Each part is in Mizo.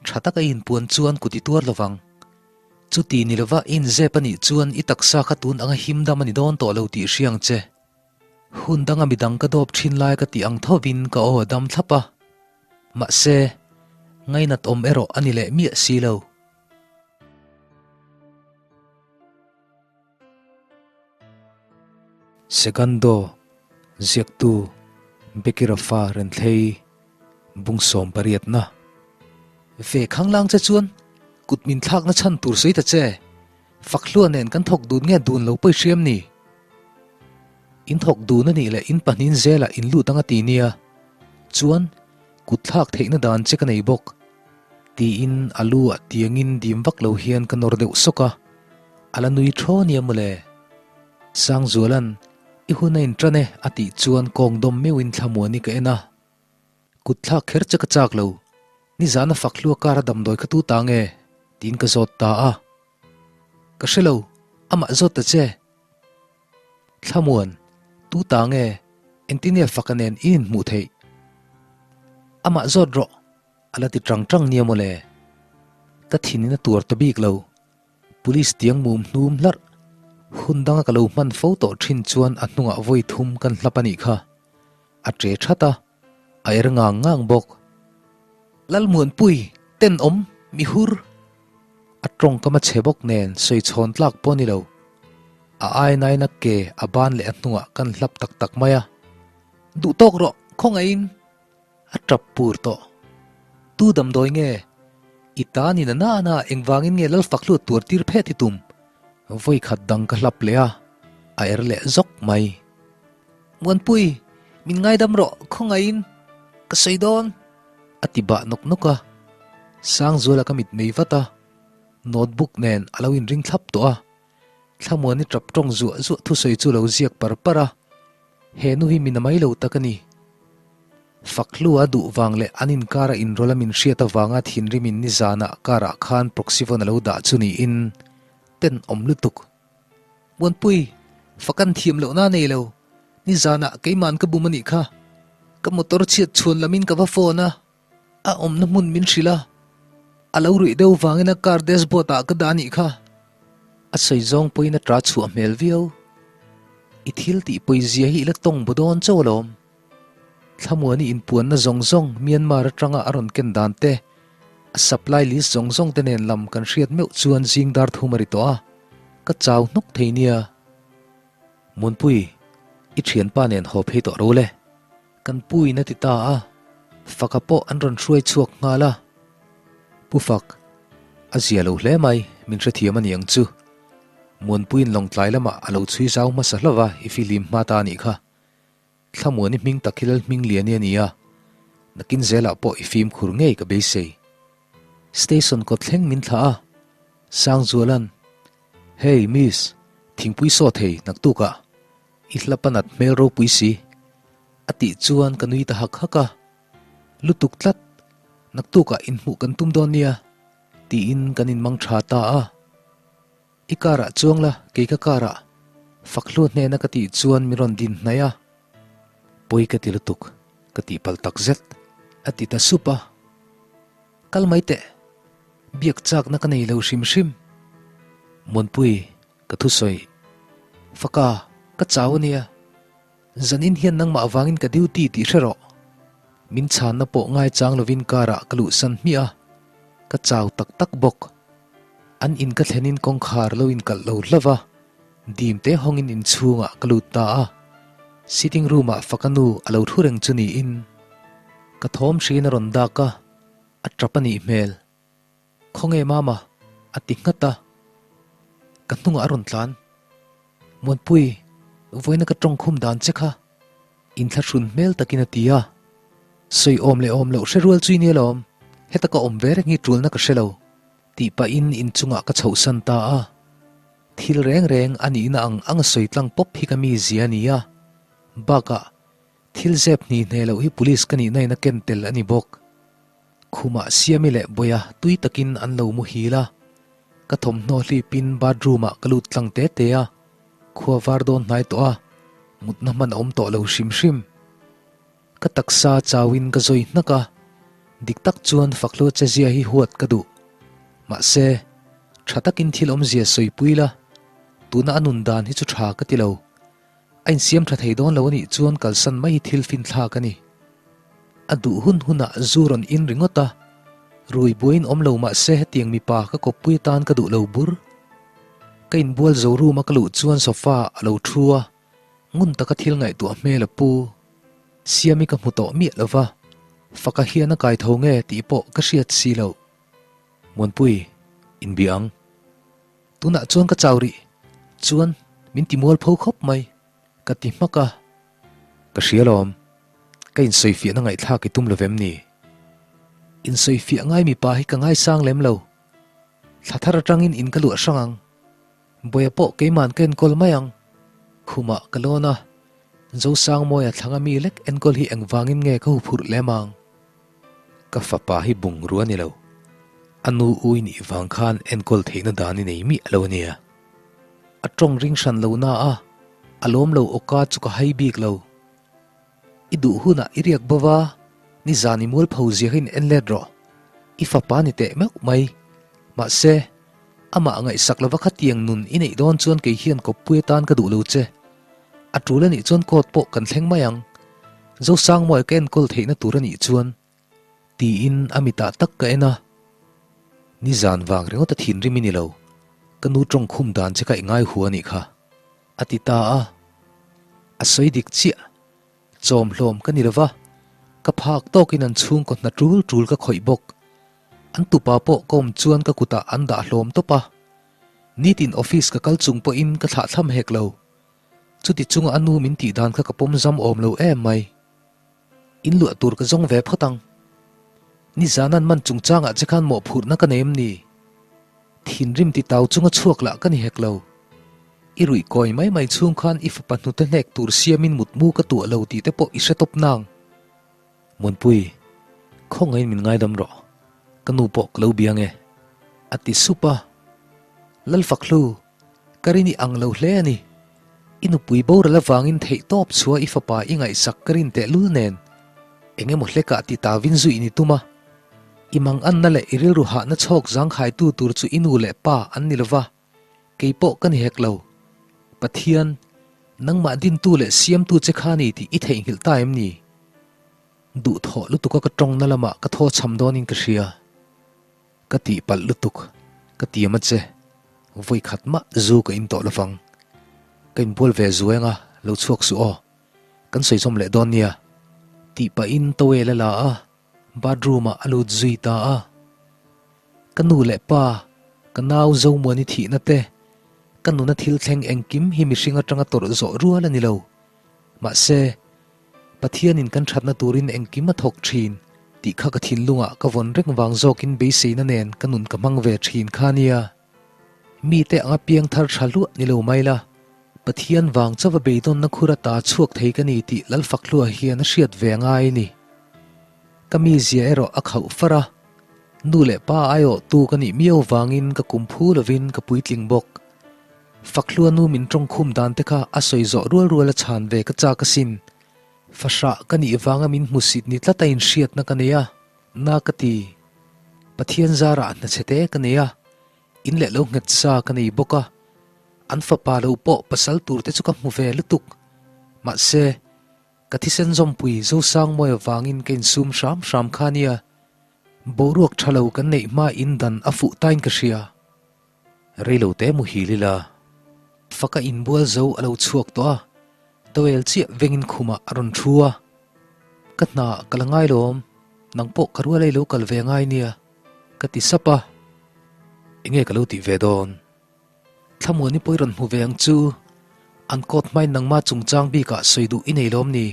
Tha taka i inpuan chuan kut i tuar lovang. Chuti ni lova i inzep a nih chuan i taksa kha tun anga him dam a ni dawn tawh lo tih hria ang che. Hun danga midang ka dawp thin lai ka tih ang thovin ka aw a dam thlap a. Mahse, ngainat awm erawh a ni leh miah si lo. Segundo, Ziaktu, Becky Rafa Renthlei, Bungsawm pariatna. Ve khanglang che chuan kut min thlakna chhan tur sawi ta che, Fakhlua nen kan thawk dun nge dun lo pawi hriam ni? In thawk dun a nih leh in pahnin zelah in lut anga ti nia, chuan kut thlak theihna dan che ka nei bawk, tiin a lu ah tiangin dim vak lo hian ka nawr deuh sawk a. A la nui thaw nia mawle. Sangzuala'n, I hun a inṭan e a tih chuan kawng dawm meuhin Thlamuani ka en a. Kut thlak kher che ka chak lo. Nizan a fak hlua kar a damdawi kha tu ta nge? tiin ka zawt ta a. Ka hre lo, amah zawt ta che. Thlamuan, tu ta nge? Engtin nge faka nen i inhmuh theih? Amah zawt rawh, a la ti ṭang ṭang nia mawle. Ka thinin a tuar ta bik lo. Police tiang mum hnum hlarh. Hun danga ka lo hman fo tawh thin chuan a hnungah vawi thum kan hlap a nih kha. A che that a, a er ngang ngang bawk. Lalmuanpui, tenawm, mi hur. A tawngkam a chhe bawk nen sawi chhawn tlak pawh a ni lo. A ainain a ke a ban leh a hnungah kan hlap tak tak mai a. Duh tawk rawh, khawngaihin. A tap pur tawh. Tu damdawi nge? I ta ni na na engvangin nge Lalfak hlut tuar tir phet i tum? Vawi khat dang ka hlap leh a, a er leh zawk mai. Muanpui, min ngaidam rawh, khawngaihin ka sawi dawn. A ti bah nawk nawk a. Sangzuala ka mit mei vat a, notebook nen a lo inring thlap tawh a. Thlamuani tap tawng zuah zuah thusawi chu lo ziak par par a. He nu hi min a mai lo tak a ni. Fakhlua duh vang leh an inkara inrawlh a min hriat avanga thinrimin nizanah car-ah khan proxyphone a lo dah chu niin tenawm lutuk. Muanpui, fak an thiam lohna a nei lo. Nizanah keima'n ka bum a nih kha. Ka motor chhiat chhuan lamin ka va phone a, a awmna hmun min hrilh a. A lo ruih deuh vangin a car dashboard-ah ka dah a nih kha. A sawi zawng pawhin a ṭa chhuah hmel viau. I thil tih pawizia hi i la tawng bu dawn chauh alawm. Thlamuani inpuanna zawng zawng Myanmar atanga a rawn ken dan te, a supply list zawng zawng te nen lam kan hriat meuh chuan zing dar thum a ri tawh a, ka chau hnawk thei nia. Muanpui, i thianpa nen haw phei tawh ro le. Kan puin a ti ta a, Faka pawh an rawn hruai chhuak nghal a. Pu Fak, a zia lo hle mai, min hrethiam a ni ang chu. Muanpuiin Lawngtlai lamah a lo chhui zau hmasa hlauh a, i fihlim hma ta a nih kha. Thlamuani hming tak hi Lal Hmingliani a ni a, nakin zelah pawh i fimkhur ngei ka beisei. Station kawt thleng min thlah a, Sangzuala'n, Hey Miss, thingpui saw thei naktukah i hlap a nat hmel ropui si, a tih chuan ka nui ta hak hak a, Lutuk tlat, naktukah inhmuh kan tum dawn nia, tiin kan inmang tha ta a. I car ah chuang la, kei ka car ah. Fakhlua hnena ka tih chuan min rawn din hnaih a. Pawi ka ti lutuk, ka tih pal tak zet, a ti ta sup a. Kal mai teh, biak chakna ka nei lo hrim hrim. Muanpui, ka thusawi. Faka, ka chau a nia. Zanin hian nangmah avangin ka duty tih hre rawh. Min chhanna pawh ngaichang lovin car ah ka luhsan hmiah a, ka chau tak tak bawk. An in ka thlenin kawngkhar lo inkalh lo hlauh va, dim te hawngin inchhungah ka lut ta a. Sitting room ah faka nu a lo thu reng chu niin ka thawm hriin a rawn dak a, a tap a nih hmel. Khawnge mama? a ti nghat a, ka hnungah a rawn tlan. Muanpui, vawiina ka tawngkhum dan che kha inthlahrun hmel takin a ti a. Sawi awm leh awm loh hre rual chu i nia lawm, heta ka awm ve reng hi tulna ka hre lo, tih pahin inchungah ka chhohsan ta a. Thil reng reng a nihna ang ang a sawi tlang pawp hi ka mizia a ni a, bakah thil zep hni hne loh hi police ka nihna in a ken tel a ni bawk. Khumah Siami leh Bawia tui takin an lo muhil a, ka thawmhnaw hlipin bathroom ah ka lut tlang te te a, khua var dawn hnai tawh a, mutna hman a awm tawh lo hrim hrim. Ka taksa chauin ka zawi hnak a, Dik tak chuan Fakhlua chezia hi huat ka duh. Mahse, tha takin thil awmzia sawipui la, tuna a nun dan hi chu tha ka ti lo. A insiam tha thei dawn lo a nih chuan kalsan mai hi thil finthlak a ni. A duh hun hunah zu rawn in ringawt a, rui buaiin awm lo mahse hetiang mipa ka kawppui atan ka duh lo bur. Ka inbual zo room a ka luh chuan sofa a lo thu a, ngun taka thil ngaihtuah hmel a pu. Siami ka hmu tawh miah lo va, faka hian a kai tho nge tih pawh ka hriat si loh. Muanpui, inbia ang. Tunah chuan ka chau rih chuan min ti mual pho khawp mai, ka ti hmak a. Ka hria lawm, ka insawifiahna ngaihthlak i tum lo vem ni? Insawifiah ngai mipa hi ka ngaisang lem lo. Thla thar atangin in ka luah hrang ang. Bawia pawh keiman ka enkawl mai ang. Khumah ka lawn a, Zosangmawia thlanga mi lek enkawl hi engvangin nge ka huphurh lem ang? Ka fapa hi bungrua ni lo. A nu ui nih vang khan enkawl theihna dan i nei miah lo ania. A tawng ring hran lo na a, a lawm lo awka chu ka hai bik lo. I duh hunah i riak bova, nizan i mualpho zia kha in en let rawh. I fapa ni teh meuh mai. Mahse, amah ngaihsak lova khatiang nun i neih dawn chuan kei hian kawppui atan ka duh lo che. A tul anih chuan court pawh kan thleng mai ang. Zosangmawia ka enkawl theihna tur anih chuan tiin a mitah tak ka en a. Nizan vang ringawt a thinrim i ni lo, ka nu tawng khum dan che kha i ngai hu anih kha, a ti ta a. A sawi dik chiah, chawm hlawm ka ni lova, ka phak tawkin an chhungkaw hna tul tul ka khawih bawk. An tupa pawh ka awm chuan ka kutah an dah hlawm tawp a. Nitin office ka kal chung pawhin ka thlahthlam hek lo. Chuti chunga a nu min tih dan kha ka pawm zam awm lo em mai. In luah tur ka zawng ve phawt ang. Nizan an man chungchangah che khan mawhphurhna ka nei em ni? Thinrim ti tau chunga chhuak lah ka ni hek lo. I ruih kawi mai mai chhung khan i fapa hnute hnek tur siamin mutmu ka tuah lo tih te pawh i hre tawp nang. Muanpui, khawngaihin min ngaidam rawh, ka nu pawh ka lo bia nge, a ti sup a. Lalfakhlu, ka rin i ang lo hle a ni. I nupui boral avangin theih tawp chhuah i fapa i ngaihsak ka rin tehlul nen, eng emaw hlekah ti ta vin zuih ni tum a. I manganna leh i rilru hahna chhawk zangkhaitu tur chu i nu leh pa an ni lova, kei pawh ka ni hek lo. Pathian, nangmah dintu leh siamtu che kha ni tih i theihnghilh ta em ni? Duhthawh lutuka ka tawngna lamah ka thaw chham dawnin ka hria. Ka tihpalh lutuk, ka tiam a che. Vawi khat mah zu ka in tawh lovang. Ka inbual ve zuai anga lo chhuak suh aw. Kan sawi zawm leh dawn nia. Tih pahin towel a la a, bathroom ah a lut zui ta a. Ka nu leh pa, ka nau Zomuani thihna te, ka nuna thil thleng engkim hi mihring atanga tawrh zawh rual a ni lo. Mahse, Pathianin kan thatna turin engkim a thawk thin tih kha ka thinlungah ka vawn reng vang zawkin beiseina nen ka nun ka hmang ve thin kha nia. Mite anga piang thar tha hluah ni lo mai la, Pathian vang chauha beidawnna khur ata chhuak thei ka ni tih Lalfakhlua hian a hriat ve ngai a ni. Ka mizia erawh a khauh far a, nu leh pa aiawhtu ka nih miau vangin ka kum phu lovin ka puitling bawk. Fakhlua nu min tawngkhum dan te kha a sawi zawh rual rual a chhan ve ka chak asin. Fahrah ka nih vanga min hmusit ni tlat a inhriatna ka nei a, na ka ti. Pathian zarah hna chhe te ka nei a, in leh lo nghet sa ka nei bawk a. An fapa lo pawh pasal tur te chu ka hmu ve lutuk. Mahse, ka thisen zawmpui Zosangmawia vangin ka insum hram hram kha nia. Boruak tha lo kan neih hma in dan a fuh tain ka hria. Reilo te muhil ila. Faka inbual zo a lo chhuak tawh a, towel chiah vengin khumah a rawn thu a. Ka hna ka la ngai lawm, nang pawh ka rual ei lo kal ve ngai nia, ka ti sap a. Enge ka lo tih ve dawn? Thlamuani pawh i rawn hmu ve ang chu, an court hmain nangma chungchang bikah sawi duh i nei lawm ni?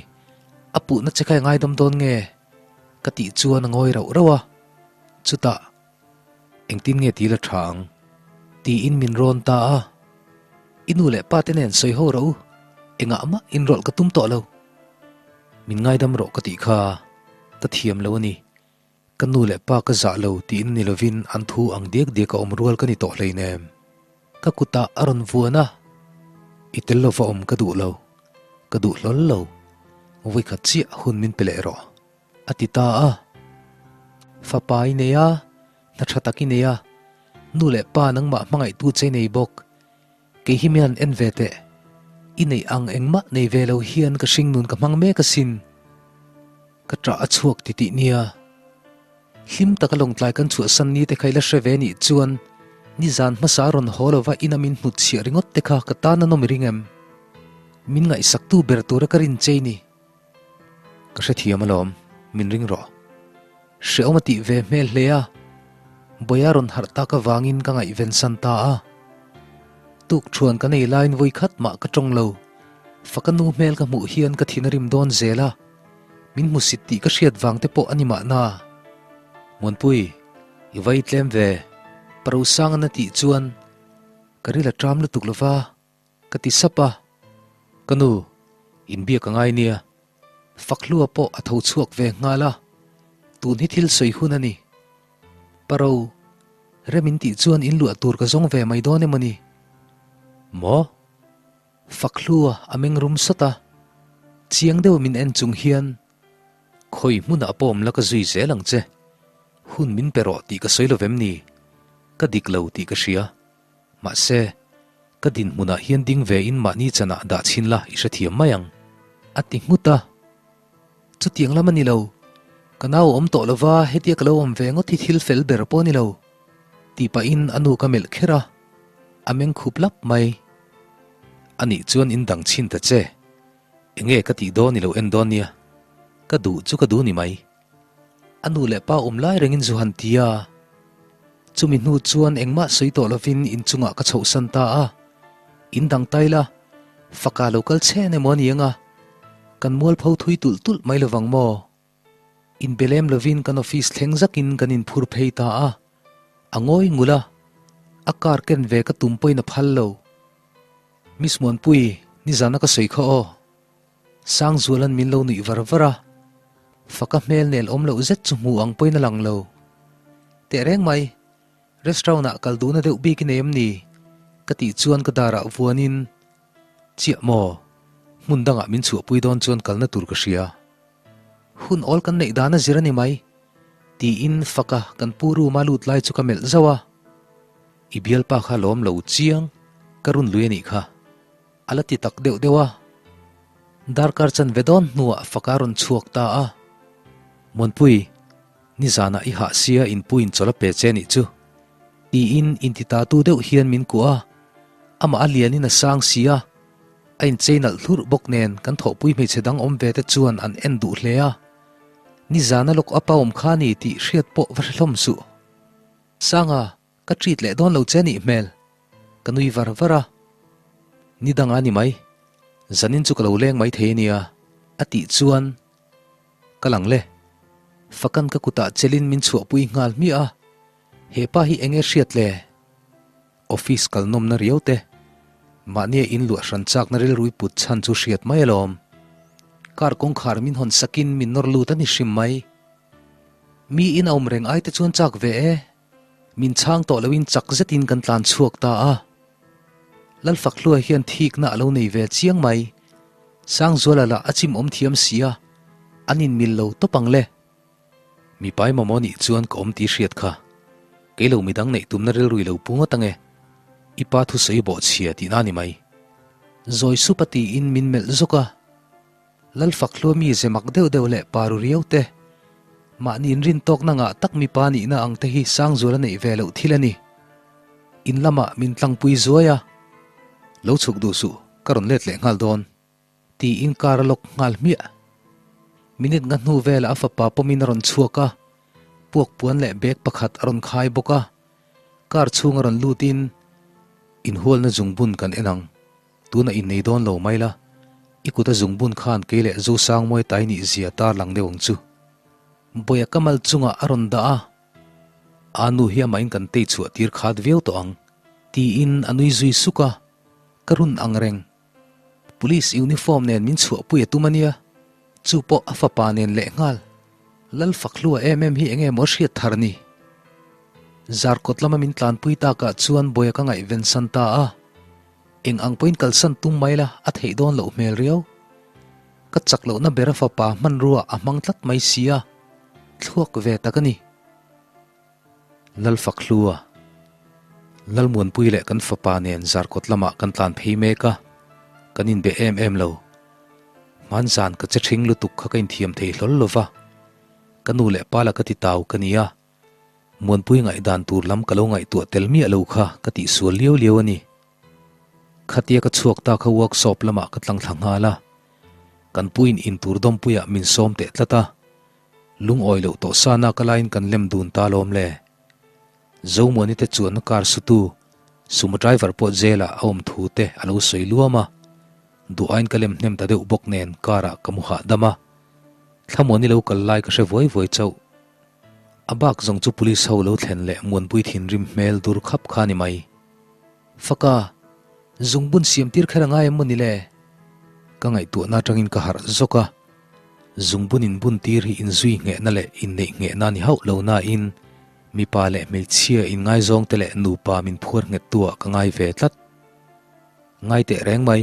A puhna che kha i ngaidam dawn nge? Ka tih chuan a ngawi rauh rauh a, chutah. Engtin nge ti la tha ang? Tiin min rawn ta a. I nu leh pa te nen sawi ho rawh u, engah mah inrawlh ka tum tawh lo. Min ngaidam rawh ka tih kha ka thiam lo a ni. Ka nu leh pa ka zah lo tiin ni lovin an thu ang diak diak a awm rual ka ni tawh hleinem. Ka kutah a rawn vuan a, I tel lova awm ka duh lo, ka duh hlawl lo, vawikhat chiah hun min pe leh rawh. A ti ta a. Fapa i nei a, hna tha tak i nei a, nu leh pa nangmah hmangaihtu che i nei bawk. Kei hi min han en ve teh. I neih ang engmah nei ve lo hian ka hringnun ka hmang mek asin. Ka ṭah a chhuak ti tih nia. Hlim taka lawngtlai kan chhuahsan ni te kha i la hre ve nih chuan nizan hmasa rawn haw lova ina min hnut chhiah ringawt te kha ka tan a nawm i ring em? Min ngaihsaktu ber tura ka rin che i ni. Ka hrethiam alawm, min ring rawh. Hrehawm a tih ve hmel hle a, Bawia rawn harh tak avangin ka ngaihven san ta a. Tuk thuan kan ei laiin vawi khat mah ka tawng lo. Faka nu hmel ka hmuh hian ka thin a rim dawn zel a, min hmusit tih ka hriat vang te pawh a ni mahna. Muanpui, i vai tlem ve, Parosangana tih chuan ka ril a ṭam lutuk lova. Ka ti sap a, Ka nu, inbiak a ngai nia. Fakhlua pawh a tho chhuak ve nghal a, tun hi thil sawi hun a ni. Paro, rem in tih chuan in luah tur ka zawng ve mai dawn emaw ni? Maw? Fakhlua a meng rum sawt a, chiang deuh min en chung hian, Khawi hmunah pawh awm la ka zui zel ang che. Hun min pe rawh tih ka sawi lo vem ni? Ka dik lo tih ka hria. Mahse, ka dinhmunah hian ding ve in mahni chanah dah chhin la i hrethiam mai ang, a ti nghut a. Chutiang lam a ni lo, ka nau a awm tawh lova hetia ka lo awm ve ngawt hi thil fel ber pawh a ni lo, tih pahin a nu ka melh kher a, a meng khup lap mai. Anih chuan in dang chhin ta che, enge ka tih dawn i lo en dawn nia, ka duh chu ka duh ni mai. A nu leh pa awm lai rengin zu han ti a. Chumi hnu chuan engmah sawi tawh lovin inchungah ka chhohsan ta a. In dang tai la, faka lo kal chen emaw a ni ang a, kan mualpho thui tulh tulh mai lovang maw? Inbe lem lovin kan office thleng zakin kan inphur phei ta a. A ngawi ngul a, a car ken ve ka tum pawhin a phal lo. Miss Muanpui, nizana ka sawi kha aw. Sangzuala'n min lo nuih var var a, faka hmel nel awm loh zet chu hmu ang pawhin a lang lo. Tehreng mai, restaurant ah kal duhna deuh bik i nei em ni? Ka tih chuan ka darah vuanin, Chiah maw? Hmun dangah min chhuahpui dawn chuan kalna tur ka hria. Hun awl kan neih dan a zir a ni mai, tiin faka kan pu room a lut lai chu ka melh zauh a. I bialpa kha lawm lo chiang, ka run lui a nih kha. A la ti tak deuh deuh a, darkar chanve dawn hnuah faka rawn chhuak ta a. Muanpui, nizanah i hah sia inpuiin chawl a pe che nih chu, tiin intitatu deuh hian min kuah a, amah a lianin a sang si a, a inchei nalh hlurh bawk nen kan thawhpui hmeichhe dang awm ve te chuan an en duh hle a, nizana lawk a pa awm kha ni tih hriat pawh va hre hlawm suh. Sanga, Ka treat leh dawn lo che nih hmel. Ka nui var var a. Ni dang a ni mai. Zanin chu ka lo leng mai thei a nia, a tih chuan ka lang le. Fakan ka kutah chelin min chhuahpui nghal hmiah a. He pa hi eng nge hriat le? Office kal nawmna riau te. Mahnia in luah hran chakna rilrui put chhan chu hriat mai alawm. Car kawngkhar min hawn sakin min nawr lut a ni hrim mai. Mi in a awm reng ai te chuan chak ve e. Min chhang tawh loin chak zetin kan tlan chhuak ta a. Lalfakhlua hian thikna a lo nei ve chiang mai. Sangzuala lah a chim awm thiam si a, an inmil lo tawp ang le. Mipa emaw maw nih chuan ka awm tih hriat kha. Kei lo midang neih tumna rilru i lo pu ngawt ange. I pa thusawi bawhchhia tihna a ni mai. Zawi sup a tiin min melh zawk a. Lalfakhlua mi ze mak deuh deuh leh pa ru riau te, mahni inrin tawkna ngah tak mipa nihna ang te hi Sangzuala neih ve loh thil a ni. In lamah min tlangpui zuai a, Lo chhuk duh suh, ka rawn let leh nghal dawn, tiin car a lock nghal hmiah. Minute nga hnu velah a fapa pawmin a rawn chhuak a, puak puan leh bag pakhat a rawn khai bawk a, car chhung a rawn lutin, Inhualna zungbun kan en ang. Tuna innei dawn lo mai la, i kut a zungbun khan kei leh Zosangmawi tai nih zia tar lang deuh ang chu. Bawia ka mal chungah a rawn dah a, A nu hi amahin kan tei chhuah tir khat viau tawh ang, tiin a nui zui suk a, ka run ang reng. Police uniform nen min chhuahpui a tum a nia, chu pawh a fapa nen lehnghal. Lalfakhlua em em hi enge maw hriat thar ni? Zarkawt lama min tlanpui takah chuan Bawia ka ngaihven san ta a. Eng ang pawhin kalsan tum mai la, a theih dawn loh hmel riau. Ka chak lohna ber a fapa hmanrua a hmang tlat mai si a, thluak ve tak a ni. Lalfakhlua, Lalmuanpui leh kan fapa nen Zarkawt lamah kan tlan phei mek a, kan inbe em em lo. Hmanzan ka che ṭhing lutuk kha ka inthiam thei hlawl lo va, ka nu leh pa la ka ti tau ka nia. Muanpui ngaihdan tur lam ka lo ngaihtuah tel miah lo kha ka tihsual liau liau a ni. Khatia ka chhuak ta kha workshop lamah ka tlang thla nghal a, kan puiin intur dawmpuiah min sawm teh tlat a, lungawi loh tawh sana ka laiin kan lem dun ta alawm le. Zomuani te chuanna car sutu Sumo driver pawh jail ah a awm thu te a lo sawi luam a, duh aiin ka lem hnem ta deuh bawk nen car ah ka mu hahdam a, Thlamuani lo kal lai ka hre vuai vuai chauh. A bak zawng chu police ho lo thlen leh Muanpui thinrim hmel dur khap kha a ni mai. Faka, zungbun siam tir kher a ngai em maw ni le? Ka ngaihtuahna atangin ka harh zawk a, zungbun inbun tir hi inzui nghehna leh inneih nghehna a ni hauh lo nain mipa leh hmeichhia inngaizawng te leh nupa min phuar nghet tu ah ka ngai ve tlat. Ngai teh reng mai,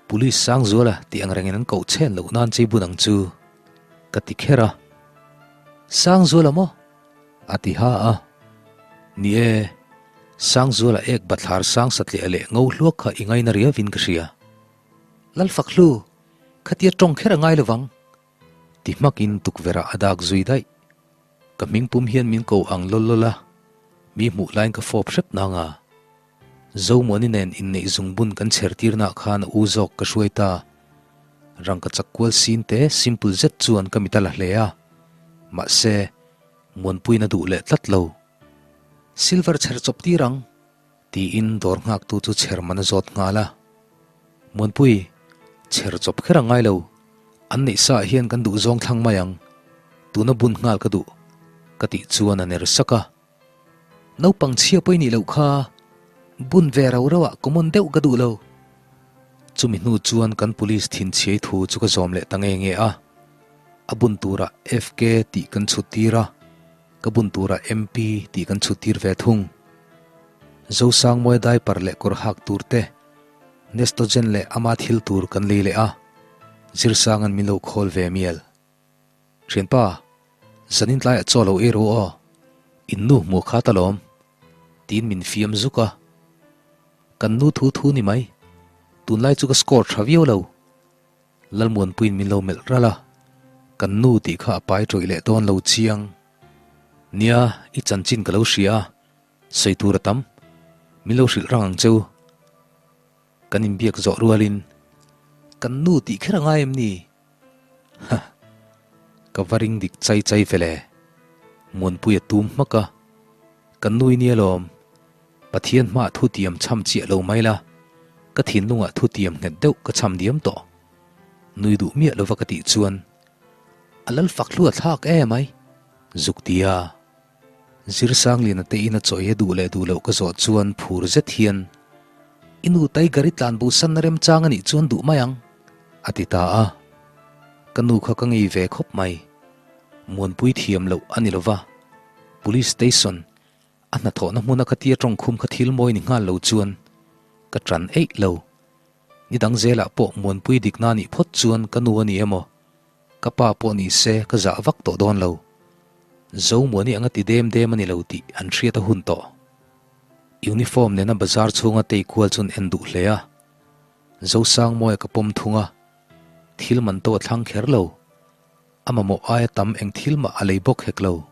Police Sangzuala tih ang rengin an koh chhen loh nan chei bun ang chu ka ti kher a. Sangzuala maw? A ti ha a. Ni e, Sangzuala ek bathlar sang satliah leh ngo hluak kha i ngaina riavin ka hria. Lalfakhlu, khatia tawng kher a ngai lovang. Ti hmakin tukverh ah a dak zui daih. Ka hmingpum hian min ko ang lawl lawl a, mi hmuh laiin ka fawp hrep nang a. Zomuani nen inneih zungbun kan chher tirnaah khan a u zawk ka hruai ta. Rangka chak kual sin te simple zet chuan ka mit a la hle a, mahse, Muanpuiin a duh leh tlat lo. Silver chher chawp tir ang, tiin dawr nghaktu chu chher man a zawt nghal a. Muanpui, chher chawp kher a ngai lo, an neih saah hian kan duh zawng thlang mai ang, tuna bun nghal ka duh, ka tih chuan a ner sak a. Naupang chhia pawh i nih loh kha, bun ve rau rauh ah common deuh ka duh lo. Chumi hnu chuan kan police thinchhiai thu chu ka zawm leh ta nge nge a. A bun turah FK tih kan chhut tir a, ka bun turah MP tih kan chhut tir ve thung. Zosangmawia diaper leh kawr hak tur te, Nestogen leh ama thil tur kan lei leh a, Zirsanga'n min lo khawl ve mial. Thianpa, zanin tlaiah chaw lo ei ru aw, in nu hmuh kha ta lawm, tiin min fiam zuk a. Kan nu thu thu ni mai, tunlai chu ka score tha viau lo. Lalmuanpuiin min lo melh ralh a, kan nu tih kha a pai tawih leh dawn lo chiang. Nia, i chanchin ka lo hria a, sawi tur a tam, min lo hrilh rang ang che u. Kan inbiak zawh rualin, Kan nu tih kher a ngai em ni? Ha! Ka va ring dik chai chai ve le. Muanpui a tum hmak a, Kan nu i nia lawm. Pathian hmaah thutiam chham chiah lo mai la, ka thinlungah thutiam nghet deuh ka chham diam tawh. Nui duh miah lova ka tih chuan, A lal fak hlu a thlak em ai? Zuk ti a. Zirsangliana te ina chawi a duh leh duh loh ka zawh chuan phur zet hian, I nu Tiger i tlan bo sanna remchang a nih chuan duh mai ang, a ti ta a. Ka nu kha ka ngei ve khawp mai. Muanpui thiam loh a ni lova, Police Station a hnathawhna hmuna ka tia tawngkhum kha thil mawi ni nghal lo chuan ka tan eih lo. Ni dang zelah pawh Muanpui dikna nih phawt chuan ka nu a ni emaw, Ka pa pawh ni se ka zah vak tawh dawn lo. Zomuani anga ti dem dem a ni lo tih an hriat a hun tawh. Uniform nena bazar chhunga tei kual chuan en duh hle a. Zosangmawia ka pawm thung a, thil man to a thlang kher lo. A mamawh aia tam eng thil mah a lei bawk hek lo.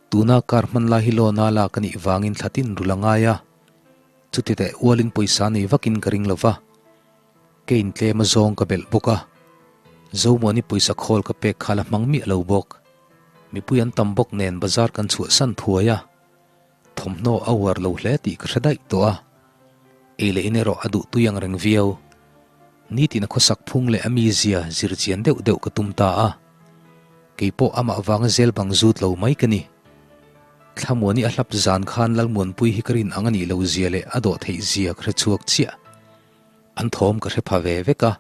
Tuna car hman lai hi loan a lak a nih vangin thla tin rul a ngai a, chuti teh ualin pawisa nei vakin ka ring lo va. Ka intlem a zawng ka belh bawk a, Zomuani pawisa khawl ka pek kha la hmang miah lo bawk. Mipui an tam bawk nen bazar kan chhuahsan thuai a, thawmhnaw a uar lo hle tih ka hre daih tawh a, ei leh in erawh a duh tui ang reng viau. Nitin a khawsak phung leh a mizia zir chian deuh deuh ka tum ta a, keipawh amah vanga zel bang zut lo mai ka ni. Thlamuani a hlap zan khan Lalmuanpui hi ka rin ang a nih lo zia leh a dawh theih zia ka hre chhuak chiah. An thawm ka hre pha ve vek a,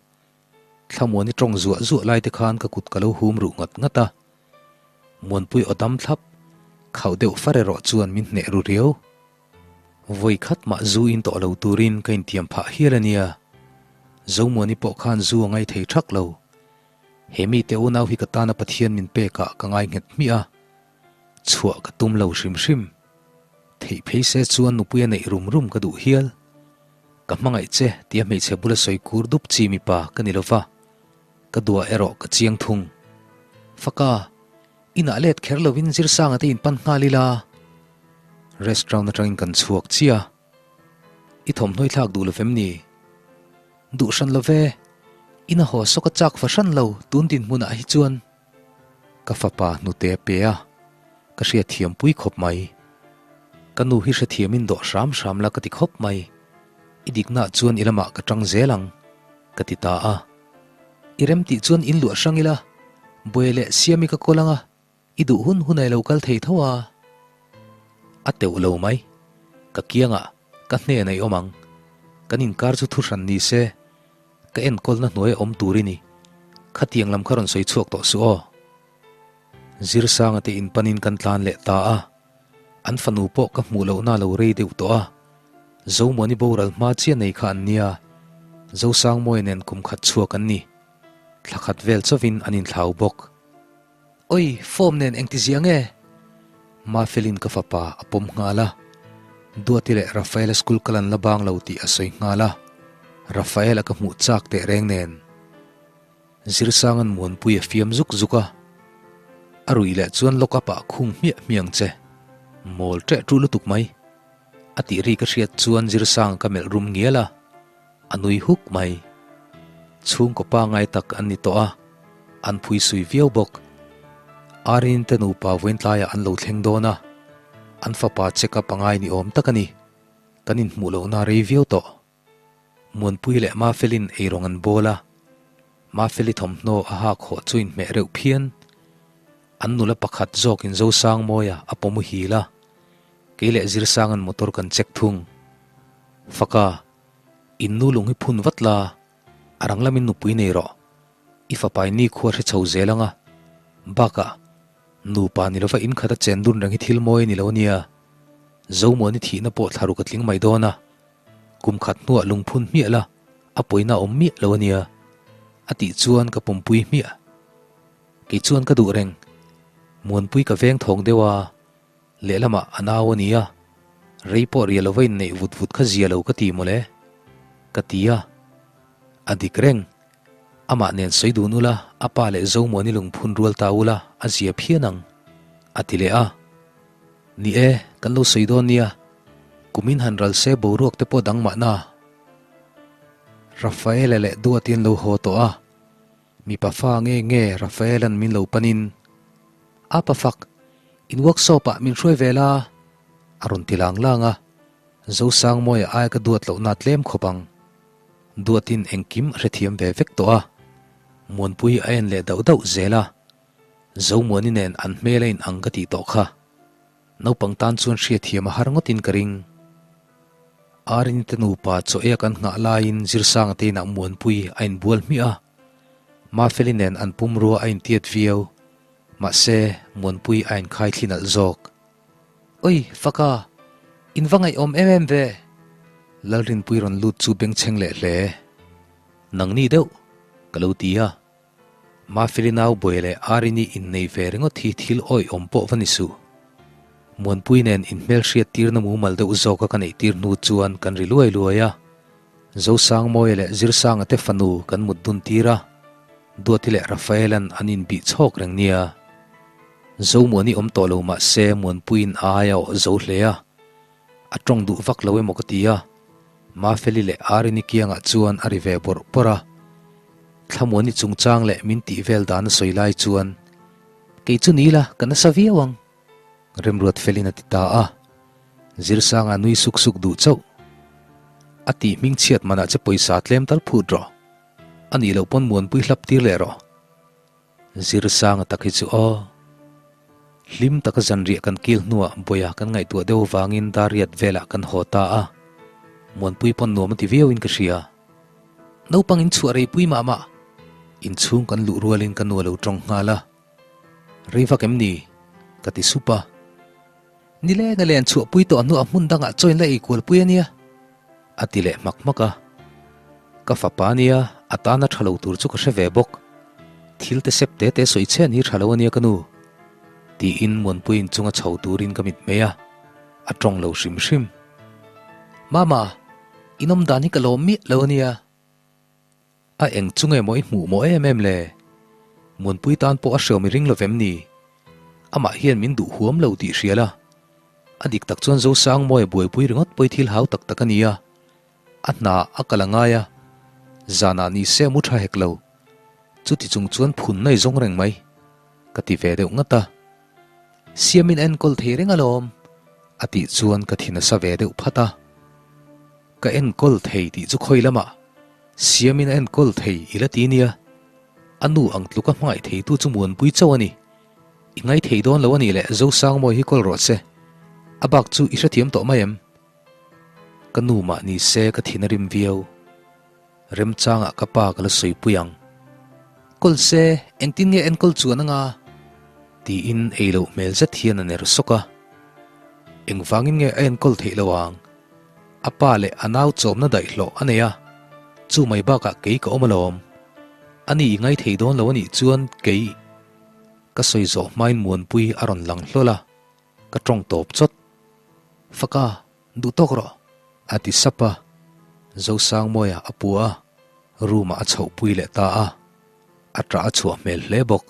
Thlamuani tawng zuah zuah lai te khan ka kut ka lo hum ruh ngat ngat a. Muanpui aw dam thlap, khauh deuh far erawh chuan min hneh ru riau. Vawi khat mah zu in tawh lo turin ka intiam phah hial a nia. Zomuani pawh khan zu a ngai thei thak lo. He mite unau hi ka tana Pathian min pekah ka ngai nghet hmiah a, chhuah ka tum lo hrim hrim. Theih phei se chuan nupuia neih rum rum ka duh hial. Ka hmangaih che tia hmeichhe bula sawi kur dup chi mipa ka ni lova, ka duah erawh ka chiang thung. Faka, inah let kher lovin Zirsanga te in pan nghal ila. Restaurant atangin kan chhuak chiah a. I thawmhnaw i thlak duh lo vem ni? Duh hran lo ve. Ina haw sawk a chak fahran lo tun dinhmunah hi chuan. Ka fapa hnute a pe a, ka hriatthiam pui khawp mai. Ka nu hi hrethiamin dawh hram hram la ka ti khawp mai. I diknaah chuan i lamah ka tang zel ang, ka ti ta a. I rem tih chuan in luah hrang ila, Buai leh Siami ka kawl ang a, i duh hun hun a i lo kal thei tho a. A teuh lo mai. Ka kiangah ka hnenah i awm ang. Kan inkar chu thuhran ni se. Ka enkawlna hnuaia awm tur i ni. Khatiang lam kha rawn sawi chhuak tawh suh aw. Zirsanga te in panin kan tlan leh ta a. An fanu pawh ka hmuh lohna a lo rei deuh tawh a. Zomuani boral hma chiah nei kha an nia. Zosangmawia nen kum khat chhuak an ni. Thla khat vel chauhin an inthlau bawk. Oi, form nen engti zia nge? Mafelin ka fapa a pawm nghal a. Duati leh Rafaela school kal an la bang lo tih a sawi nghal a. Rafaela ka hmuh chak teh reng nen. Zirsanga'n Muanpui a fiam zuk zuk a. A ruih leh chuan lock up ah khung hmiah hmiah ang che. Mawl ṭeh ṭuh lutuk mai. A tih ri ka hriat chuan Zirsanga ka melh rum ngial a. A nui huk mai. Chhungkaw pangai tak an ni tawh a, an phui sui viau bawk. Arin te nupa vawiin tlaiah an lo thleng dawn a, an fapa check up a ngai ni awm tak a ni. Kan inhmuh lohna rei viau tawh. Muanpui leh Mafelin eirawng an bawl a, Mafeli thawmhnaw a hak hawh chu inhmeh reuh phian. An nula pakhat zawkin Zosangmawia a pawm hil a, kei leh Zirsanga'n motor kan check thung. Faka, in nu lung hi phun vat la, a rang lamin nupui nei rawh. I fapai nikhua hre chho zel ang a. Bakah, nupa ni lova in khata chen dun reng hi thil mawi a ni lo ania. Zomuani thihna pawh thla ruk a tling mai dawn a. Kum khat hnuah lungphun hmiah la, a pawina awm miah lo ania. A tih chuan ka pumpui hmiah. Kei chuan ka duh reng. Muanpui ka veng thawng deuh a. Lehlamah a nau a ni a, rei pawh ria lova inneih vut vut kha zia lo ka ti mawle, ka ti a. A dik reng. Amah nen sawi dun ula, a pa leh Zomuani lungphun rual ta ula, a zia phian ang, a ti leh a. Ni e, kan lo sawi dawn nia, kumin han ral se boruak te pawh dang mahna. Rafaela leh Duati an lo haw tawh a, mipa fa nge nge Rafaela'n min lo panin, A pa fak, in workshop ah min hruai ve la, a rawn ti lang lang a, Zosangmawia aia ka duat lohna tlem khawp ang. Duatin engkim a hrethiam ve vek tawh a, Muanpui a en leh dauh dauh zel a, Zomuani nen an hmel a in ang ka tih tawh kha. Naupang tan chuan hriatthiam a har ngawtin ka ring. Arini te nupa chaw ei a kan nghah laiin Zirsanga te inah Muanpui a inbual hmiah a, Mafeli nen an pumrua a intiat viau, mahse Muanpui a inkhai thli nalh zawk. Oi, Faka, in va ngaihawm em em ve! Lalrinpui rawn lut chu bengchheng leh hle. Nangni deuh, ka lo ti a. Mafeli nau buai leh Arini innei ve ringawt hi thil awihawm pawh va ni suh. Muanpui nen inhmelhriat tirna mumal deuh zawka ka neih tir hnu chuan kan ri luai luai a. Zosangmawia leh Zirsanga te fanu kan mut dun tir a, Duati leh Rafaela'n an inbih chhawk reng nia. Zomuani awm tawh lo mah se Muanpuiin a ai a awh zo hle a, a tawng duh vak lo emaw ka ti a, Mafeli leh Arini kiangah chuan a ri ve bawrh bawrh a. Thlamuani chungchang leh min tih vel dan a sawi lai chuan, Kei chu ni la, ka nasa viau ang. Remruat felin a ti ta a, Zirsanga nui suk suk duh chauh. A tih hming chhiat manah che pawisa tlem tal phut rawh. A nih loh pawn muanpui hlap tir leh rawh. Zirsanga tak hi chu aw. Hlim taka zanriah kan kil hnuah Bawia kan ngaihtuah deuh avangin Dariat velah kan haw ta a, Muanpui pawn nuam a ti viauin ka hria. Naupang in chhuah reipui mah mah. Inchhung kan luh rualin ka nu a lo tawng nghal a. Rei vak em ni? Ka ti sup a. Nileng a len chhuahpui tawh hnuah hmun dangah chaw in la ei kualpui a nia, a ti leh hmak hmak a. Ka fapa nia, a tana tha lo tur chu ka hre ve bawk. Thil te sep te te sawi chhen hi tha lo a nia ka nu, tiin Muanpuiin chunga chho turin ka mitmei a. A tawng lo hrim hrim. Mama, in awm dan hi ka lawm miah lo a nia. A eng chu nge maw i hmuh maw em em le? Muanpui tan pawh a hreawm i ring lo vem ni? Amah hian min duh huam lo tih hria la. A dik tak chuan Zosangmawia buaipui ringawt pawh i thil hau tak tak a nia. A hna a kal a ngai a, zanah ni se a mu tha hek lo. Chuti chung chuan phun na i zawng reng mai. Ka ti ve deuh ngat a. Siamin a enkawl thei reng alawm, a tih chuan ka thin a sa ve deuh phat a. Ka enkawl thei tih chu khawi lamah Siamin a enkawl thei i la ti nia. A nu ang tluka hmangaih theitu chu Muanpui chauh a ni. I ngai thei dawn lo a nih leh Zosangmawi hi kawl rawh che. A bak chu i hrethiam tawh mai em? Ka nu mah ni se ka thin a rim viau. Remchangah ka pa ka la sawipui ang. Kawl se, engtin nge enkawl chuan anga? Tiin ei loh hmel zet hian a ner sawk a. Engvangin nge a enkawl theih lo ang? A pa leh a nau chawmna daih hlawh a nei a, chu mai bakah kei ka awm alawm. Ani i ngai thei dawn lo a nih chuan kei ka sawi zawh hmain Muanpui a rawn lang hlawl a, ka tawng tawp chawt. Faka, duh tawk rawh! A ti sap a, Zosangmawia a pua a, room ah a chhohpui leh ta a, a ṭah a chhuah hmel hle bawk.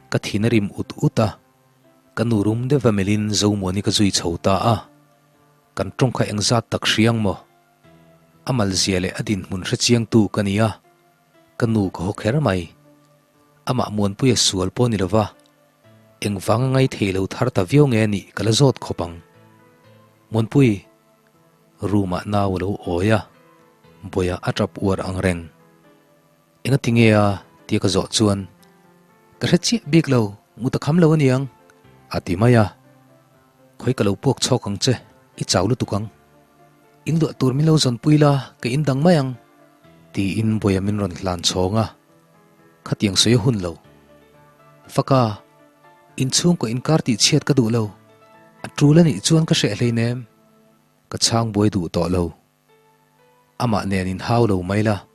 Ka thin a rim ut ut a, ka nu rum deuh a melhin Zomuani ka zui chho ta a, kan tawng kha engzat tak hriang maw? A malzia leh a dinhmun hre chiangtu ka ni a, ka nu ka haw kher mai. Amah Muanpuia sual pawh ni lova, engvanga ngai thei lo thar ta viau nge anih ka la zawt khawp ang. Muanpui, room ah nau a lo awi a, Bawia a tap uar ang reng. Engati nge a? tia ka zawh chuan, Ka hre chiah bik lo, mut a kham lo aniang, a ti mai a. Khawi ka lo puak chhawk ang che, i chau lutuk ang. In luah tur min lo zawnpui la, ka in dang mai ang, tiin Bawia min rawn hlan chhawng a. Khatiang sawi a hun lo. Faka, inchhungkaw inkar tih chhiat ka duh lo. A tul anih chuan ka hreh hleinem. Ka chhang buai duh tawh lo. Amah nen inhau lo mai la,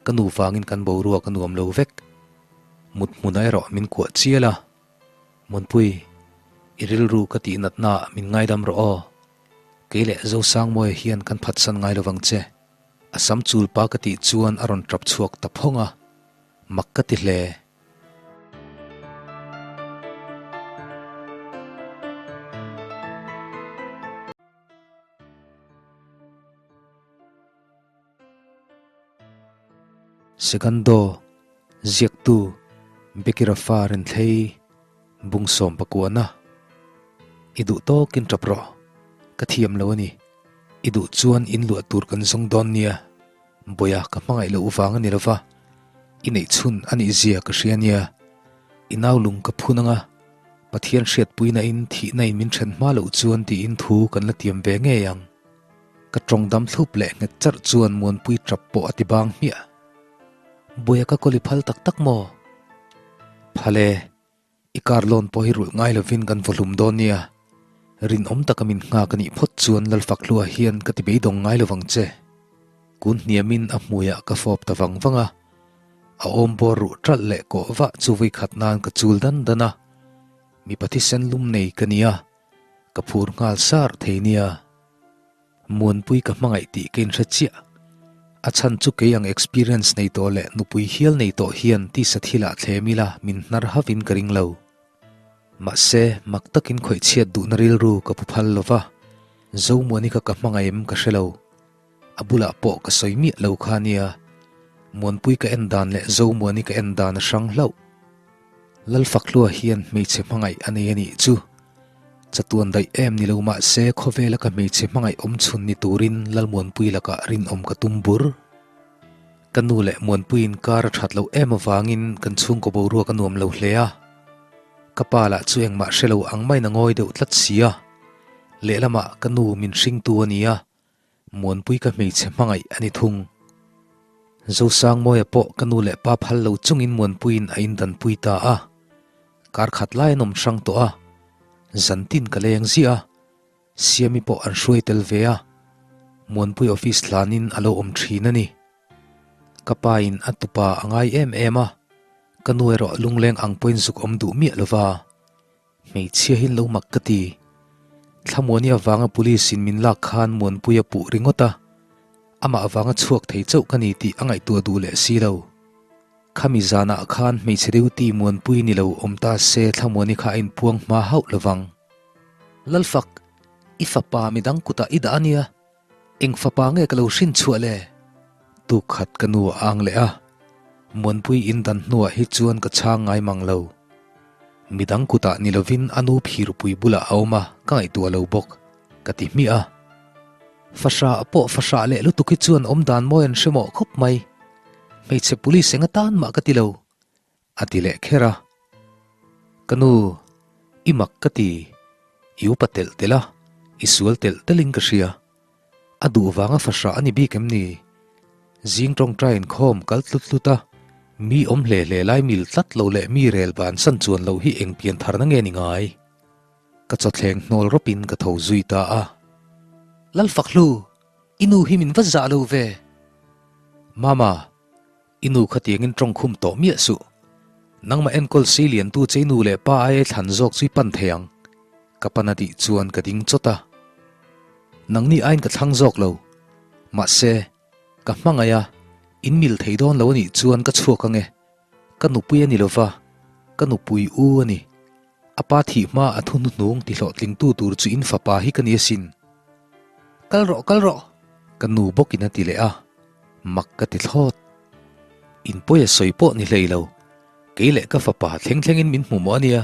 ka nu vangin kan boruak a nuam lo vek. Mut hmunah erawh min kuah chial a, Munpui, i rilru ka tih natnaah min ngaidam rawh aw. Kei leh Zosangmawia hian kan phatsan ngai lovang che. A sam chul pa ka tih chuan a rawn tap chhuak ta phawng a, mak ka ti hle. Segundo, Ziaktu, Becky Rafa Renthlei, Bungsawm Pakuana. I duh tawkin tap rawh, ka thiam lo a ni. I duh chuan in luah tur kan zawng dawn nia. Bawia ka hmangaih loh vang a ni lova, i neih chhun a nih zia ka hria nia. I nau lung ka phun anga, Pathian hriatpuina in thihna in min then hma loh chuan tiin thu kan la tiam ve ngei ang. Ka tawng dam thlup leh nghet charh chuan Muanpui tap pawh a ti bang hmiah. Bawia ka kawl i phal tak tak maw? Phal e. I car loan pawh hi rulh ngai lovin kan vaw hlum dawn nia. Rinawm taka min nghak a nih phawt chuan Lalfakhlua hian ka ti beidawng ngai lovang che. Kun hniamin a hmuiah ka fawp ta vang vang a. A awm bawr ruh ṭalh leh kawh vah chu vui khat nan ka chul dan dan a. Mipa thisen lum nei ka nia, ka phur nghal sar thei nia. Muanpui ka hmangaih tih ka inhre chiah. A chhan chu kei ang experience nei tawh leh nupui hial nei tawh hian tisa thilah thlem ila min hnar havin ka ring lo. Mahse, mak takin khawih chhiat duhna rilru ka pu phal lo va, Zomuani kha ka hmangaih em ka hre lo. A bulah pawh ka sawi miah lo kha nia. Muanpui ka en dan leh Zomuani ka en dan a hrang hlauh. Lalfakhlua hian hmeichhe hmangaih a nei a nih chu. Chatuan daih em ni lo mah se khawvela ka hmeichhe hmangaih awm chhun ni turin Lalmuanpui lakah rinawm ka tum bur. Ka nu leh Muanpuiin kar a that loh em avangin kan chhungkaw boruak a nuam lo hle a. Ka pa lah chu engmah hre lo ang maiin a ngawi deuh tlat si a. Lehlamah ka nu min hringtu a ni a, Muanpui ka hmeichhe hmangaih a ni thung. Zosangmawia pawh ka nu leh pa phal lo chungin Muanpuiin a indanpui ta a. Kar khat lai an awm hrang tawh a. Zantin ka leng ziah a. Siami pawh an hruai tel ve a. Muanpui office hlanin a lo awm thin a ni. Ka pa in a tupa a ngai em em a. Ka nu erawh lungleng ang pawhin zuk awm duh miah lova. Hmeichhia hi lo mak ka ti. Thlamuani avanga police in min lak khan Muanpui a puh ringawt a, amah avanga chhuak thei chauh ka ni tih a ngaihtuah duh leh si lo. Khami zanah khan hmeichhe duty Muanpui ni lo awm ta se Thlamuani kha a inpuang hma hauh lovang. Lalfak, i fapa midang kutah i dah a nia, eng fapa nge ka lo hrin chhuah le? Tuk khat ka nu a ang leh a, Muanpui in dan hnuah hi chuan ka chhang ngai mang lo. Midang kutah ni lovin a nu phirpui bulah a awm a, ka ngaihtuah lo bawk, ka ti hmiah a. Fahrah pawh fahrah leh lutuk hi chuan awm dan mawi an hre mawh khawp mai. Hmeichhe police eng atan mah ka ti lo, a ti leh kher a. Ka nu, i mak ka ti, i upa telh telh a, i sual telh telhin ka hria. A duh vanga fahrah a ni bik em ni? Zing tawngtai inkhawm kal tlut tlut a, mi awm hle hle lai mil tlat lo leh mi rel bansan chuan loh hi eng pian tharna nge ni ngai? Ka chawthleng hnawl rawpin ka tho zui ta a. Lalfakhlu, i nu hi min va zah lo ve! Mama, i nu khatiangin tawng khum tawh miah suh. Nangmah enkawl si liantu che i nu leh pa aia thlan zawk chu i pan thei ang, ka pan a tih chuan ka ding chawt a. Nangni aiin ka thlang zawk lo. Mahse, ka hmangaih a, in mil thei dawn lo a nih chuan ka chhuak ang e. Ka nupui a ni lova, ka nupui u a ni. A pa thih hma a thu hnuhnung ti hlawhtlingtu tur chu in fapa hi ka ni asin. Kal rawh, kal rawh! Ka nu bawkin a ti leh a, mak ka ti thlawt. In pawi a sawi pawh ni hlei lo, kei leh ka fapa thleng thlengin min hmu mawh a nia.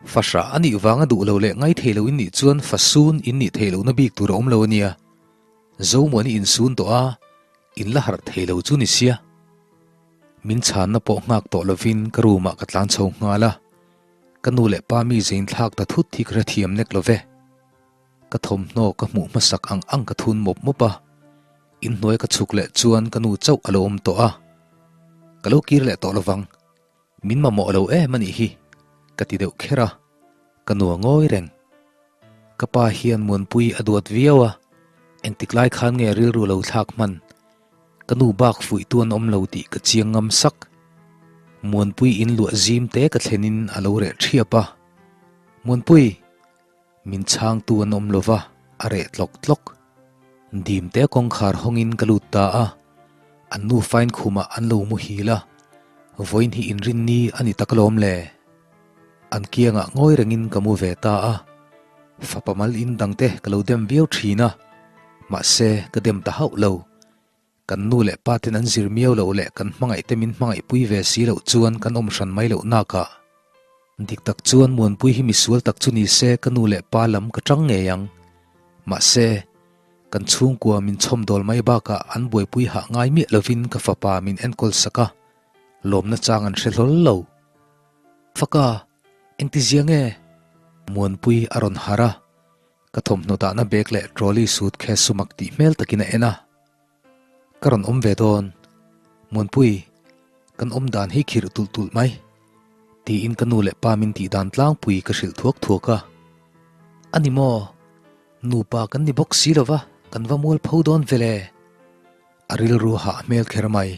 Fahrah a nih vanga duh lo leh ngai thei lo in nih chuan fasun in nih theih lohna bik tur a awm lo a nia. Zomuani insun tawh a, in la harh thei lo chu ni sia. Min chhanna pawh nghak tawh lovin ka room ah ka tlan chho nghal a, ka nu leh pa mi zein thlak ta thut hi ka hrethiam nek lo ve. Ka thawmhnaw ka hmuh hmasak ang ang ka thun mawp mawp a, inhnuai ka chhuk leh chuan ka nu chauh a lo awm tawh a, ka lo kir leh tawh lovang, min mamawh lo em a nih hi, ka ti deuh kher a, ka nu a ngawi reng. Ka pa hian Muanpui a duat viau a, engtik lai khan nge rilru lo thlak hman? Ka nu bak fuihtu an awm lo tih ka chiang ngam sak. Muanpui in luah zim te ka thlenin a lo reh thiap a. Muanpui! Min chhangtu an awm lo va, a reh tlawk tlawk. Dim te kawngkhar hawngin ka lut ta a. An nu fain khumah an lo muhil a. Vawiin hi inrinni a ni tak alawm le. An kiangah ngawi rengin ka mu ve ta a, fapa mal in dangte ka lo dem viau thin a, mahse ka dem ta hauh lo. Kan nu leh pa ten an zir miau loh leh kan hmangaih te min hmangaih pui ve si loh chuan kan awm hran mai loh nakah. Dik tak chuan Muanpui hi misual tak chu ni se ka nu leh pa lam ka tang ngei ang. Mahse, kan chhungkua min chhawmdawl mai bakah an buaipui hah ngai miah lovin ka fapa min enkawl sak a, lawmna chang an hre hlawl lo. Faka, engtizia nge? Muanpui a rawn harh a, ka thawmhnaw dahna bag leh trolley suit khe sumak tih hmel takin a en a. Ka rawn awm ve dawn. Muanpui, kan awm dan hi khirh tulh tulh mai, tiin ka nu leh pa min tih dan tlangpui ka hrilh thuak thuak a. A ni maw? Nupa kan ni bawk si lova, kan va mualpho dawn ve le. A rilru hah hmel kher mai.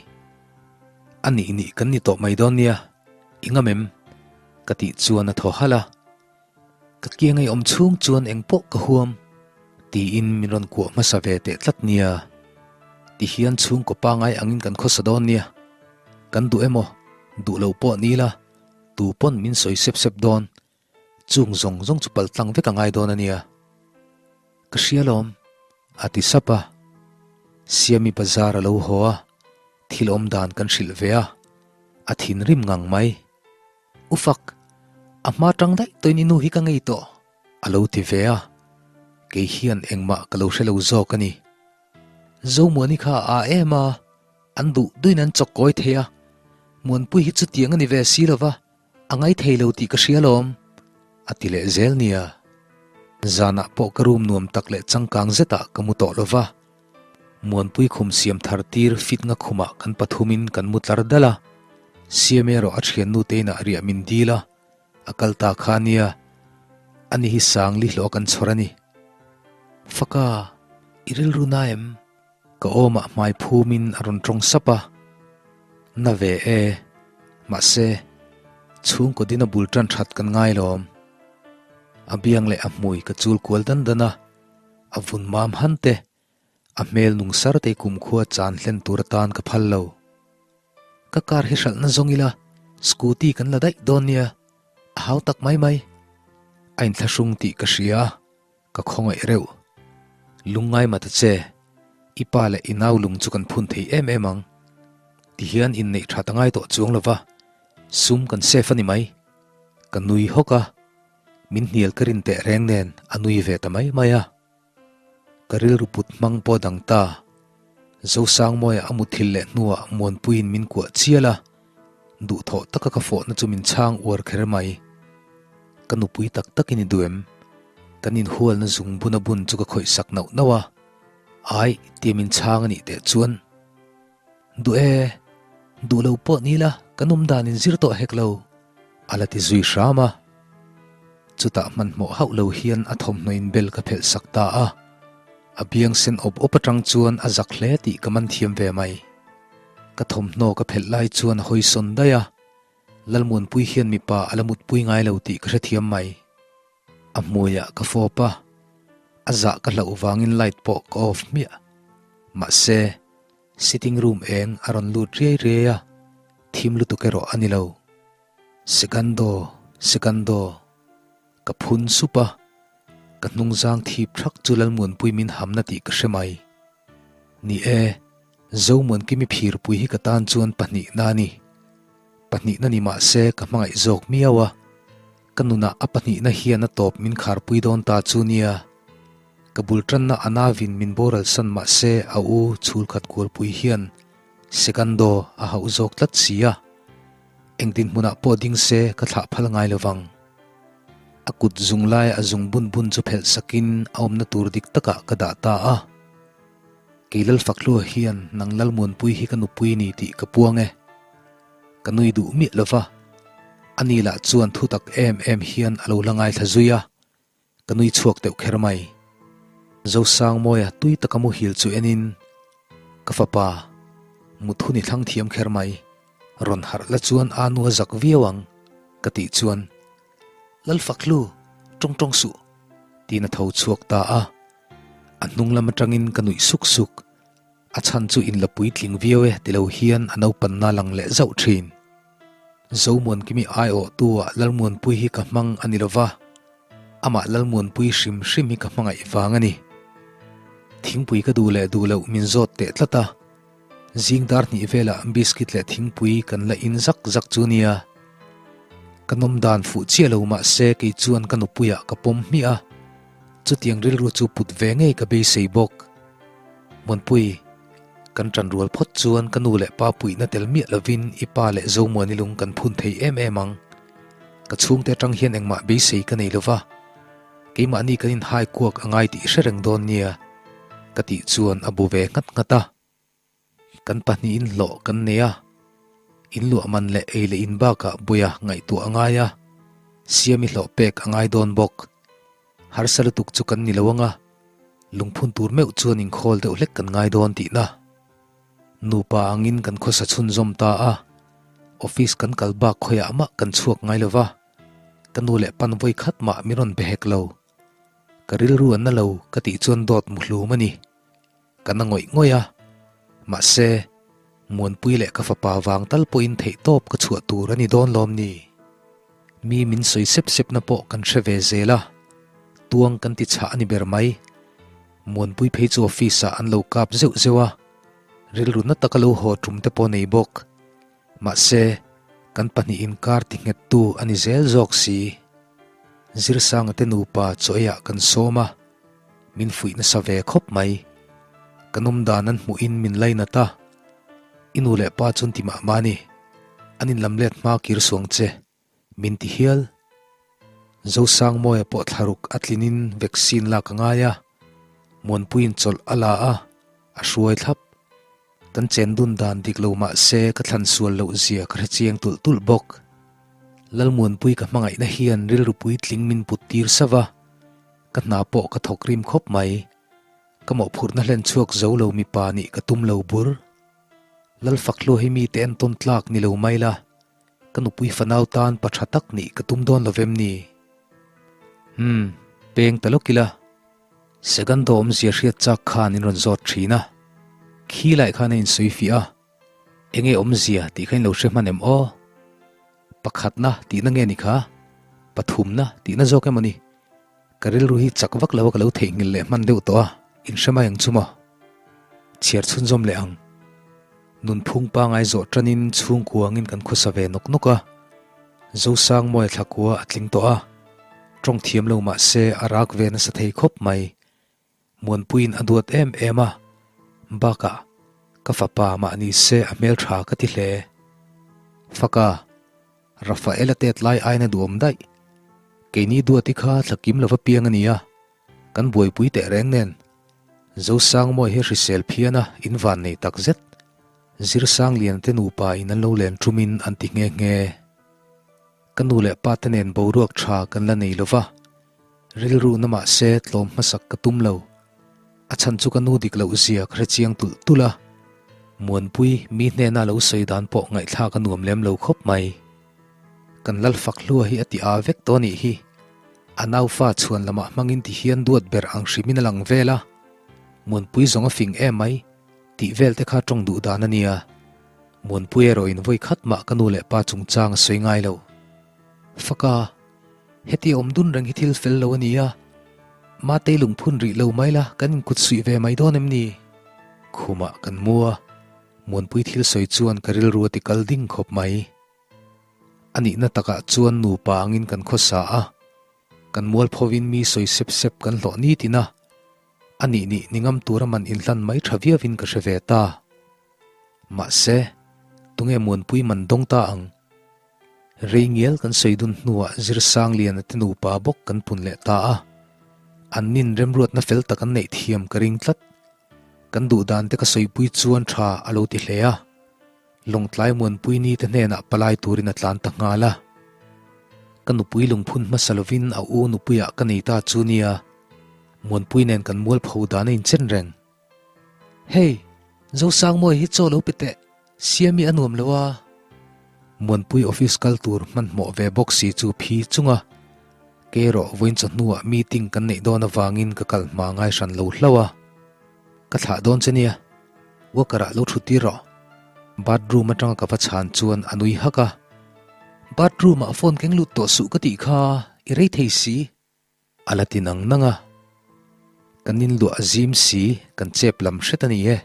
A nih nih kan ni tawh mai dawn nia, i ngam em? Ka tih chuan a thaw halh a. Ka kiang ei awm chhung chuan eng pawh ka huam, tiin min rawn kuah hmasa ve teh tlat nia. Tihian chhungkaw pangai angin kan khawsa dawn nia. Kan duh emaw, duh lo pawh ni ila, tu pawn min sawi sep sep dawn. Chung zawng zawng chu pal tlang vek a ngai dawn a nia. Ka hria lawm, a ti sap a. Siami bazar a lo haw a, thil awm dan kan hrilh ve a, a thinrim ngang mai. U Fak, a hma tang daih tawhin i nu hi ka ngei tawh, a lo ti ve a. Kei hian engmah ka lo hre lo zawk a ni. Zomuani kha a â em a, an duh duhin an chawk kawi thei a, Muanpui hi chutiang a ni ve si lova, A ngai thei lo tih ka hria lawm, a ti leh zel nia. Zanah pawh ka room nuam tak leh changkang zetah ka mu tawh lo va. Muanpui khum siam thar tir fit nga khumah kan pathumin kan mu tlar dal a. Siam erawh a thiannu te inah riah min dil a, a kal ta kha nia. Ani hi Sangli hlawh kan chhawr a ni. Faka, i rilru na em? Ka awmah hmai phumin a rawn tawng sap a, Na ve e, mahse, chhungkaw dina bul tan that kan ngai lawm. A biang leh a hmui ka chul kual dan dan a, a vun mam han te, a hmel nung sar te kumkhua chan hlen tur atan ka phal lo. Ka car hi hralhna zawng ila, scooty kan la daih dawn nia, a hau tak mai mai. A inthlahrung tih ka hria a, ka khawngaih reuh. Lungngai mah ta che, i pa leh i nau lung chu kan phun thei em em ang. Tihian inneih that a ngai tawh chuang lo va, sum kan safe a ni mai. Ka nui hawk a, min hnial ka rin teh reng nen a nui ve ta mai mai a. Ka rilru put hmang pawh dang ta. Zosangmawia a muthilh leh hnuah Muanpuiin min kuah chial a, duhthawh taka ka fawhna chu min chhang uar kher mai. Ka nupui tak takin i duh em? Kan inhualna zung buna bun chu ka khawih sak nauh nauh a, Aih tia min chhang a nih teh chuan. Duh e, duh lo pawh ni la, kan awm dan in zir tawh hek lo, a la ti zui hram a. Chutah hmanhmawh hauh lo hian a thawmhnaw in bel ka phelh sak ta a, a biang sen awp awp atang chuan a zak hle tih ka man thiam ve mai. Ka thawmhnaw ka phelh lai chuan a hawi sawn daih a, Lalmuanpui hian mipa a la mutpui ngai lo tih ka hrethiam mai. A hmuiah ka fawp a, a zah ka hlauh vangin light pawh ka off hmiah. Mahse, sitting room eng a rawn lut riai riai a, thim lutuk erawh a ni lo. Sekando, Sekando, ka phun sup a, ka hnungzang thip thak chu Lalmuanpui min hamna tih ka hre mai. Ni e, Zomuankimi phirpui hi ka tan chuan pahnihna a ni. Pahnihna ni mah se ka hmangaih zawk miau a, Ka nunah a pahnihna hian a tawp min kharpui dawn ta chu nia. Ka bul tanna a navin min boral san mah se a u chhul khat kualpui hian Sekando a hauh zawk tlat si a. Eng dinhmunah pawh ding se ka thlah phal ngai lo vang. A kut zung laia a zung bun bun chu phelh sakin a awmna tur dik takah ka dah ta a. Kei Lalfakhlua hian nang Lalmuanpui hi ka nupui ni tih ka puang e. Ka nui duh miah lo va, ani lah chuan thu tak em em hian a lo la ngaithla zui a, ka nui chhuak deuh kher mai. Zosangmawia tui taka muhil chu enin, Ka fapa, mut hun i thlang thiam kher mai, rawn harh la chuan a nu a zak viau ang, ka tih chuan, Lalfakhlu, tawng tawng suh, tiin a tho chhuak ta a, a hnung lam atangin ka nuih suk suk. A chhan chu in la puitling viau e ti lo hian a naupanna lang leh zauh thin. Zomuankimi aiawhtu ah Lalmuanpui hi ka hmang a ni lova, amah Lalmuanpui hrim hrim hi ka hmangaih vang a ni. Thingpui ka duh leh duh loh min zawt teh tlat a, zing dar hnih velah biscuit leh thingpui kan la in zak zak chu nia. Ka nawm dan fuh chiah lo mahse kei chuan ka nupuiah ka pawm hmiah a, chutiang rilru chu put ve ngei ka beisei bawk. Muanpui, kan ṭan rual phawt chuan ka nu leh pa puihna tel miah lovin i pa leh Zomuani lung kan phun thei em em ang. Ka chhungte aṭang hian engmah beisei ka nei lova, keimahni kan inhai kuak a ngai tih hre reng dawn nia, ka tih chuan a bu ve nghat nghat a. Kan pahnihin hlawh kan nei a, inluah man leh ei leh in bakah buia ngaihtuah a ngai a, siami hlawh pek a ngai dawn bawk. Harsa lutuk chu kan ni lo ang a, lungphun tur meuh chuan inkhawl deuh hlek kan ngai dawn tihna. Nupa angin kan khawsa chhunzawm ta a, office kan kal bak khawiah mah kan chhuak ngai lo va, ka nu leh pan vawi khat mah min rawn be hek lo. Ka rilru a na lo ka tih chuan dawt muhlum a ni. Ka na ngawih ngawih a, mahse, Muanpui leh ka fapa vang tal pawhin theihtawp ka chhuah tur a ni dawn lawm ni? Mi min sawi sep sepna pawh kan hre ve zel a, tuang kan ti chhah a ni ber mai. Muanpui phei chu office-ah an lo kap zeuh zeuh a, rilru na taka lo haw tum te pawh nei bawk. Mahse, kan pahnih inkar ti nghettu a ni zel zawk si. Zirsanga te nupa chaw eiah kan sawm a. Min fuih nasa ve khawp mai. Ka nawm dan an hmuhin min lainat a, I nu leh pa chuan ti mah mah a ni, an inlam let hma kir suang che, min ti hial. Zosangmawia pawh thlaruk a tlinin vaccine lak a ngai a, Muanpuiin chawlh a la a, a hruai thlap. Kan chen dun dan dik lo mah se ka thlan sual loh zia ka hre chiang tulh tulh bawk. Lalmuanpui ka hmangaihna hian rilru puitling min put tir sava. Ka hna pawh ka thawk rim khawp mai. Ka mawhphurhna hlen chhuak zo lo mipa nih ka tum lo bur. Lalfakhlua hi mite entawn tlak ni lo mai la, ka nupui fanau tan pa tha tak nih ka tum dawn lo vem ni? Umm, peng ta lawk ila. Segundo awmzia hriat chak khan in rawn zawt thin a. Khi lai khan a insawi fiah a. Enge awmzia tih kha in lo hre hman em aw? Pakhatna tihna nge ni kha? Pathumna tihna zawk emaw ni? Ka rilru hi chak vak lo a ka lo theihnghilh leh hman deuh tawh a, in hre mai ang chu maw? Chhiar chhunzawm leh ang. Nunphung pangai zawh tanin chhungkua angin kan khawsa ve nawk nawk a. Zosangmawia thlakua a tling tawh a, tawng thiam lo mah se a rak ve nasa thei khawp mai. Muanpuiin a duat em em a, bakah ka fapa mah ni se a hmeltha ka ti hle. Faka, Rafaela tet lai aina duhawm daih. Keini duati kha thlakim lova piang a ni a, kan buaipui teh reng nen. Zosangmawi hi hrisel phian a, in van nei tak zet. Zirsangliana te nupa in an lo len ṭumin an ti nghe nghe. Ka nu leh pa te nen boruak tha kan la nei lova, rilru na mah se tlawm hmasak ka tum lo. A chhan chu ka nu dik loh zia ka hre chiang tulh tulh a, Muanpui mi hnena lo sawi dan pawh ngaihthlak a nuam lem lo khawp mai. Kan lal fak hlua hi a ti aa vek tawh nih hi. A naufa chhuan lamah hmangin ti hian duat ber ang hrimin a lang vel a, Muanpui zawng a fing em mai tih vel te kha tawng duh dan a nia. Muanpui erawh in vawi khat mah ka nu leh pa chungchang a sawi ngai lo. Faka, heti awm dun reng hi thil fel lo a ni a, Matei lungphun rih lo mai la kan inkut suih ve mai dawn em ni? Khumah kan mu a, Muanpui thil sawi chuan ka rilru a ti kal ding khawp mai. A nihna takah chuan nupa angin kan khawsa a, kan mualphovin mi sawi sep sep kan hlawh nitin a, a nih nih ni ngam tura man inhlan mai tha viauin ka hre ve ta. Mahse, tunge Muanpui man dawng ta ang? Rei ngial kan sawi dun hnuah Zirsangliana te nupa bawk kan pun leh ta a. An nin remruatna fel tak an neih thiam ka ring tlat. Kan duh dan te ka sawipui chuan tha a lo ti hle a. Lawngtlai Muanpui ni te hnenah palai turin a tlan ta nghal a. Ka nupui lungphun hmasa lovin a u nupuiah ka nei ta chu nia. Muanpui nen kan mualpho dan a inchen reng. Hei, Zosangmawi hi chaw lo pe teh, Siami a nuam lo a. Muanpui office kal tur hmanhmawh ve bawk si chu phi chung a, kei erawh vawiin chawhnuah meeting kan neih dawn avangin ka kal hma ngai hran lo hlauh a. Ka thlah dawn che nia, walker ah lo thut tir rawh. Bathroom atanga ka va chhan chuan a nui hak a, Bathroom ah phone keng lut tawh suh ka tih kha, i rei thei si. A la ti nang nang a, kan inluah a zim si, kan chep lam hret a ni e.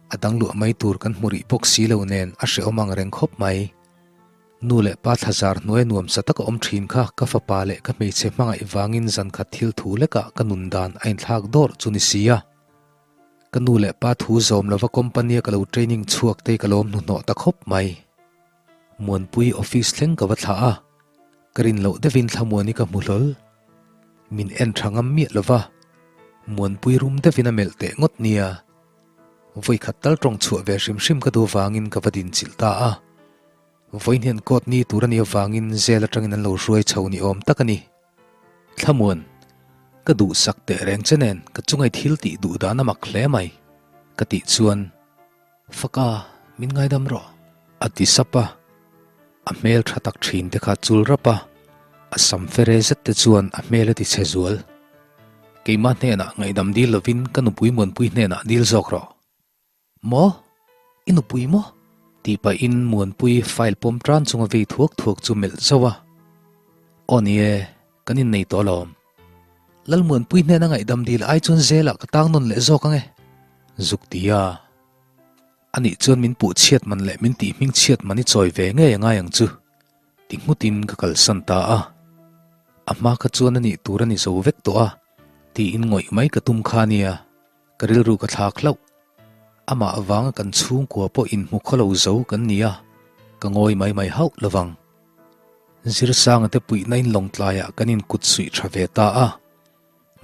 A dang luah mai tur kan hmu rih bawk si lo nen a hrehawm ang reng khawp mai. Nu leh pa thlazar hnuai nuam sa taka awm thin kha ka fapa leh ka hmeichhe hmangaih vangin zan khat thil thu lekah ka nun dan a inthlak dawrh chu ni si a. Ka nu leh pa thu zawm lova company a ka lo training chhuak te ka lawm hnuhnawh ta khawp mai. Muanpui office thleng ka va thlah a, ka rin loh deuhin Thlamuani ka hmu hlawl. Min en tha ngam miah lo va, Muanpui rum deuhin a melh teh ngawt nia. Vawikhat tal tawng chhuah ve hrim hrim ka duh vangin ka va dinchilh ta a. Vawihnen court ni tur a nih avangin jail atangin an lo hruai chho ni awm tak a ni. Thlamuan, ka duhsak teh reng che nen ka chungai thil tih duh dan a mak hle mai, ka tih chuan. Faka, min ngaidam rawh, a ti sap a. A hmel tha tak thin te kha chul rap a, a sam fere zet te chuan a hmel a ti chhe zual. Keimah hnenah ngaihdam dil lovin ka nupui Muanpui hnenah dil zawk rawh. Maw? I nupui maw? Tih pahin Muanpui file pawm tan chunga vei thuak thuak chu melh zauh a. Aw ni e, kan innei tawh alawm. Lalmuanpui hnena ngaihdam dil ai chuan zelah ka tang nawn leh zawk ang e. Zuk ti a. Anih chuan min puh chhiat man leh min tih hming chhiat man i chawi ve ngei a ngai ang chu, ti nghutin ka kalsan ta a. A hma kha chuan a nih tur a ni zo vek tawh a, tiin ngawih mai ka tum kha nia, ka rilru ka thlak hlauh. Amah avanga kan chhungkua pawh inhmu khawlo zo kan ni a, ka ngawi mai mai hauh lovang. Zirsanga te puihna in lawngtlaiah kan inkut suih tha ve ta a.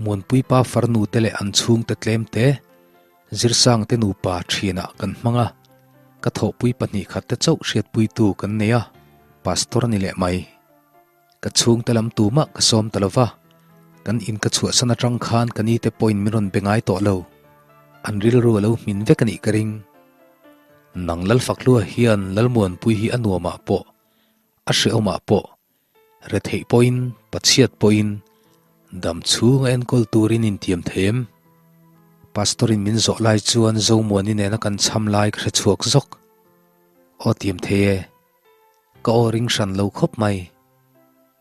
Muanpui pa farnu te leh an chhungte tlem te, Zirsang te nupa thianah kan hmang a, ka thawhpui pahnih khat te chauh hriatpuitu kan nei a, Pastor a ni leh mai. Ka chhungte lam tumah ka sawm ta lo va, kan in ka chhuahsan atang khan ka ni te pawhin min rawn be ngai tawh lo. An rilru a lo hmin vek a nih ka ring. Nang Lalfakhlua hian Lalmuanpui hi a nuamah pawh, a hrehawmah pawh, Retheih pawhin, Pathiat pawhin. Dam chhung a enkawl turin intiam thei em? Pastor in min zawh lai chuan Zomuani nena kan cham lai ka hre chhuak zawk. Aw tiam thei e. Ka aw ring hran lo khawp mai.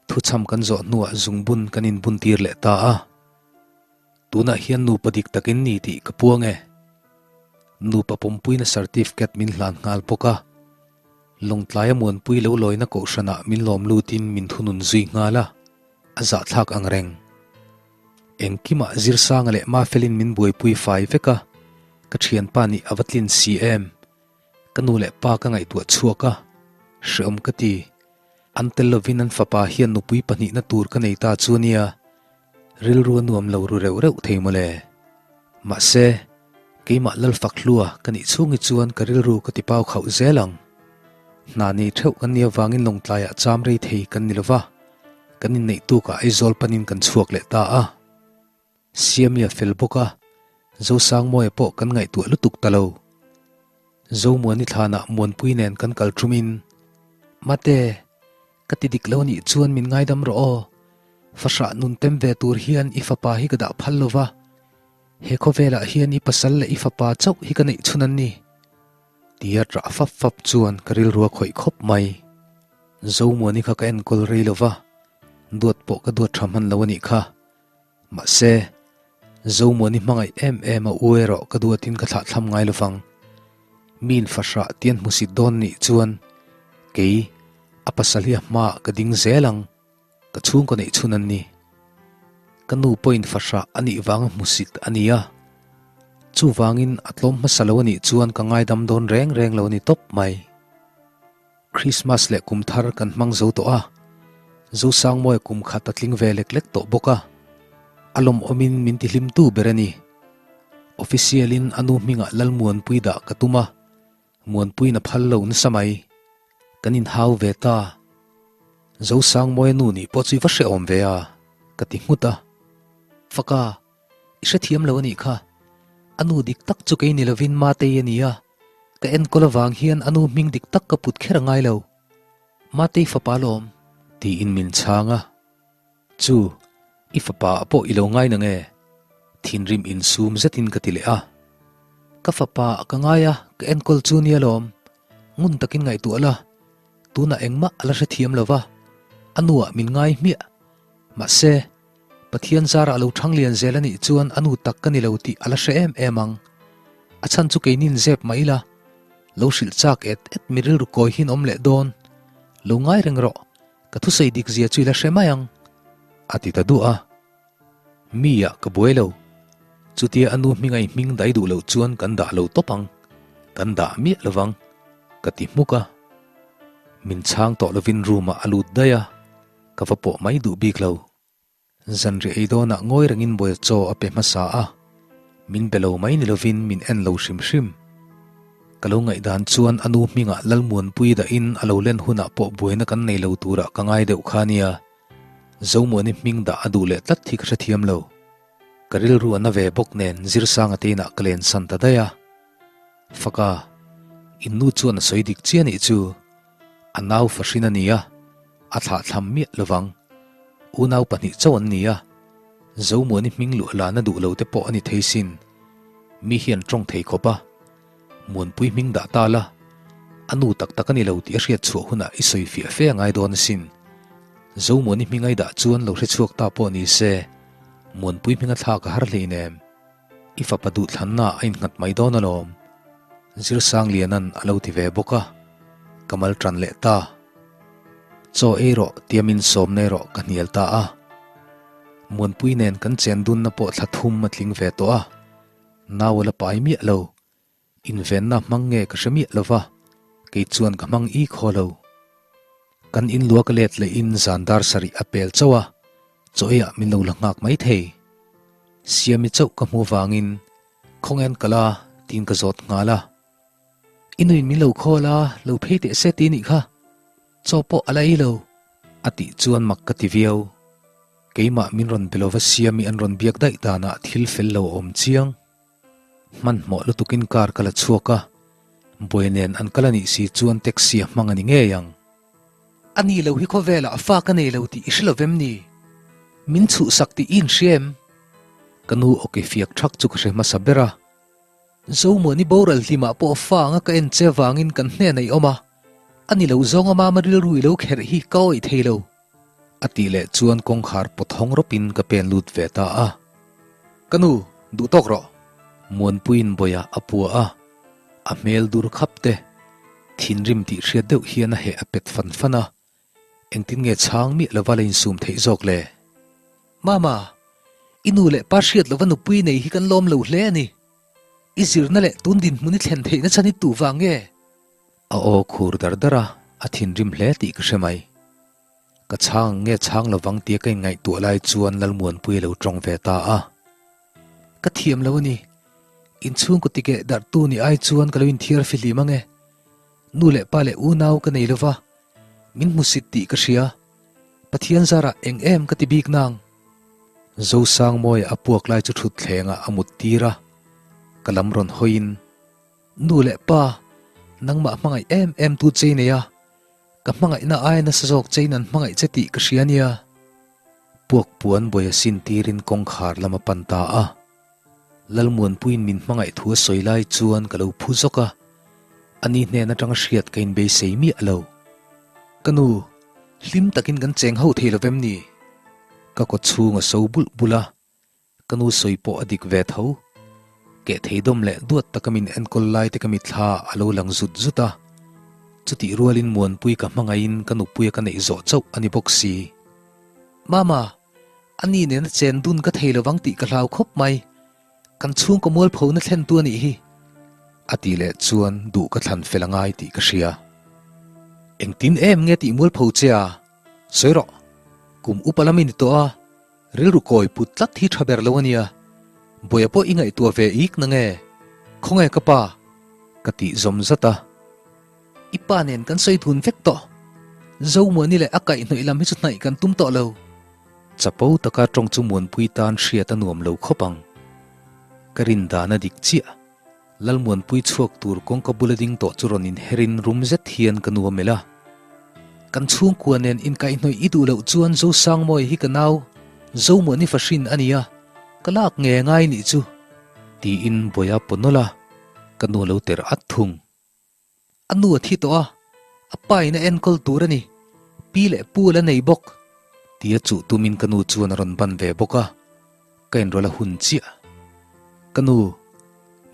Thuchham kan zawh hnuah zungbun kan inbun tir leh ta a. Tunah hian nupa dik takin ni tih ka puang e. Nupa pawmpuina certificate min hlan nghal bawk a. Lawngtlaia Muanpui lo lawina kohhranah min lawm lutin min thunun zui nghal a, a zahthlak ang reng. Engkimah Zirsanga leh Mafelin min buaipui fai vek a, ka thianpa nih a va tlin si em. Ka nu leh pa ka ngaihtuah chhuak a, hreawm ka ti. An tel lovin an fapa hian nupui pahnihna tur ka nei ta chu ania, rilru a nuam lo ru reuh reuh thei mawle. Mahse, keimah Lalfakhlua ka nih chhungi chuan ka rilru ka ti pau khauh zel ang. Hna nei theuh kan nih avangin lawngtlaiah cham rei thei kan ni lova, kan inneih tukah Aizawl panin kan chhuak leh ta a. Siami a fel bawk a, Zosangmawia pawh kan ngaihtuah lutuk ta lo. Zomuani thlanah Muanpui nen kan kal thumin, Mate, ka ti dik lo nih chuan min ngaidam rawh aw. Fahrah nun tem ve tur hian i fapa hi ka dah phal lo va, he khawvelah hian i pasal leh i fapa chauh hi ka neih chhun an ni. Tia rah fap fap chuan ka rilru a khawih khawp mai. Zomuani kha ka enkawl rei lo va, duat pawh ka duat tha hman lo a nih kha. Mahse, Zomuani hmangaih em em a u erawh ka duatin ka thlahthlam ngai lovang. Miin fahrah tian hmusit dawn nih chuan kei a pasal hi a hmaah ka ding zel ang, ka chhungkaw neih chhun an ni. Ka nu pawhin fahrah a nih vanga hmusit a ni a, chuvangin a tlawm hmasa lo a nih chuan ka ngaidam dawn reng reng lo a ni tawp mai. Christmas leh kum thar kan hmang zo tawh a, Zosangmawia kum khat a tling ve lek lek tawh bawk a, a lawmawmin min ti hlimtu ber a ni. Official in a nu hmingah Lalmuanpui dah ka tum a, Muanpuiin a phal lo nasa mai. Kan inhau ve ta. Zosangmawia nu nih pawh chu i va hrehawm ve a, ka ti nghut a. Faka, i hrethiam lo a nih kha. A nu dik tak chu kei ni lovin Matei a ni a. Ka enkawl avang hian a nu hming dik tak ka put kher a ngai lo. Matei fapa lawm. Tiin min chhang a. Chu, i fapa ah pawh i lo ngai na nge? Thinrim insum zetin ka ti leh a. Ka fapa ah ka ngai a, ka enkawl chu nia lawm. Ngun takin ngaihtuah la, tunah engmah a la hrethiam lo va, a nu ah min ngai hmiah. Mahse, Pathian zarah lo thang lian zel a nih chuan a nu tak ka ni lo tih a la hre em em ang. A chhan chu keinin zep mah ila, lo hrilh chak et et mi rilru kawi hian awm leh dawn. Lo ngai reng rawh, ka thusawi dik zia chu i la hre mai ang, a ti ta duah a. Mi ah ka buai lo. Chutia a nu hminga i hming dai duh loh chuan kan dah lo tawp ang, kan dah miah lovang, ka ti hmuk a. Min chhang tawh lovin room ah a lut daih a. Ka va pawh mai duh bik lo. Zanriah ei dawnah ngawi rengin Bawia chaw a pe hmasa a, min be lo mai ni lovin min en lo hrim hrim. Ka lo ngaihdan chuan a nu hmingah Lalmuanpui dahin a lo len hunah pawh buaina kan nei lo turah ka ngai deuh kha nia. Zomuani hming dah a duh leh tlat hi ka hrethiam lo. Ka rilru a na ve bawk nen Zirsanga te inah ka lensan ta daih a. Faka, in nu chuan a sawi dik chiah nih chu. A nau fahrin a ni a, a thlahthlam miah lovang. Unau pahnih chauh an ni a, Zomuani hming luah lana duh lo te pawh a ni thei sin. Mi hian tawng thei khawp a, Muanpui hming dah ta la, a nu tak tak a ni lo tih a hriat chhuah hunah i sawi fiah fe a ngai dawn asin. Zomuani hming ai dah chuan lo hre chhuak ta pawh ni se, Muanpui hming a thlak a har hleinem. I fapa duhthlanna a innghat mai dawn alawm. Zirsangliana'n a lo ti ve bawk a, ka mal tan leh ta. Chaw ei rawh tia min sawm nei rawh ka hnial ta a. Muanpui nen kan chen dunna pawh thla thum a tling ve tawh a, nau a la pai miah lo. Invenna hmang nge ka hre miah lo va, kei chuan ka hmang i khaw lo. Kan inlua ka let lehin zan dar sarih a pel chauh a, chaw eiah min lo la nghak mai thei. Siami chauh ka hmuh vangin Khawngain ka la tiin ka zawt nghal a. I nuin min lo khawl a, lo phei teh se ti nih kha. Chaw pawh a la ei lo. A tih chuan mak ka ti viau. Keimah min rawn be lova Siami an rawn biak daih danah thil fel lo a awm chiang. Hmanhmawh lutukin car ka la chhuak a, buai nen an kal a nih si chuan taxi a hmang a ni ngei ang. A ni lo hi khawvelah fa ka nei lo tih i hre lo vem ni? Min chhuhsak tih i inhria em? Ka nu awki fiak thak chu ka hre hmasa ber a. Zomuani boral hlimah pawh fa anga ka en che vangin kan hnenah i awm a, a ni lo zawnga mama rilru i lo kherh hi ka awih thei lo. A tih leh chuan kawngkhar pawt hawng rawpin ka pen lut ve ta a. Ka nu, duh tawk rawh. Muanpuiin bawihah a pua a, a hmel dur khap te, thinrim tih hriat deuh hian a heh a pet fan fan a, engtin nge chhang miah lova la insum theih zawk le? Mama, i nu leh pa hriat lova nupui nei hi kan lawm lo hle a ni. I zirna leh tun dinhmun i thlen theihna chhan i tuh vang nge? A aw khur dar dar a, a thinrim hle tih ka hre mai. Ka chhang nge chhang lovang tia ka inngaihtuah lai chuan Lalmuanpui a lo tawng ve ta a. Ka thiam lo a ni. Inchhungkaw tikeh darhtu nih ai chuan ka lo inthiar fihlim ang e. Nu leh pa leh unau ka nei lova, min hmusit tih ka hria. Pathian zarah eng em ka ti bik nang. Zosangmawia a puak lai chu thutthlengah a mut tir a, ka lam rawn hawiin, Nu leh pa, nangmah hmangaih em em tu che i nei a, ka hmangaihna aia nasa zawk che in an hmangaih che tih ka hria nia. Puak puan buai a sin tirin kawngkhar lam a pan ta a. Lalmuanpuiin min hmangaih thu a sawi lai chuan ka lo phu zawk a, ani hnen atanga hriat ka inbeisei miah lo. Ka nu, hlim takin kan cheng ho thei lo vem ni? Ka kaw chhung a so bulh bulh a, ka nu sawi pawh a dik ve tho. Keh thei dawm leh duat taka min enkawl lai te ka mitthla a lo lang zut zut a, chutih rualin Muanpui ka hmangaihin ka nupuia ka neih zawh chauh a ni bawk si. Mama, A ni nena chen dun ka thei lovang tih ka hlau khawp mai. Kan chhungkaw mualphona thlentu a nih hi. A tih leh chuan duh ka thlan fel a ngai tih ka hria. Engtin em nge tih mualpho che a? Sawi rawh. Kum upa lam i ni tawh a, rilru kawi put tlat hi tha ber lo a nia. Bawia pawh i ngaihtuah ve ik na nge? Khawnge ka pa? Ka tih zawm zat a. I pa nen kan sawi dun vek tawh. Zomuani leh a kaihhnawih lam hi chu hnaih kan tum tawh lo. Chapo taka tawng chu Muanpui tan hriat a nuam lo khawp ang. Ka rin dan a dik chiah. Lalmuanpui chhuak tur kawngka bula ding tawh chu rawn inherin rum zet hian ka nu a melh a. Kan chhungkua nen inkaihhnawih i duh loh chuan Zosangmawi hi ka nau, Zomuani fahrin a nia, ka lak nge ngai nih chu. Tiin Bawia paw nawlh a, ka nu a lo ter at thung. A nu a thi tawh a, a pa in a enkawl tur a ni, pi leh pu la nei bawk. Tia chuh tumin ka nu chuan a rawn ban ve bawk a, ka inrawlh a hun chiah. Ka nu,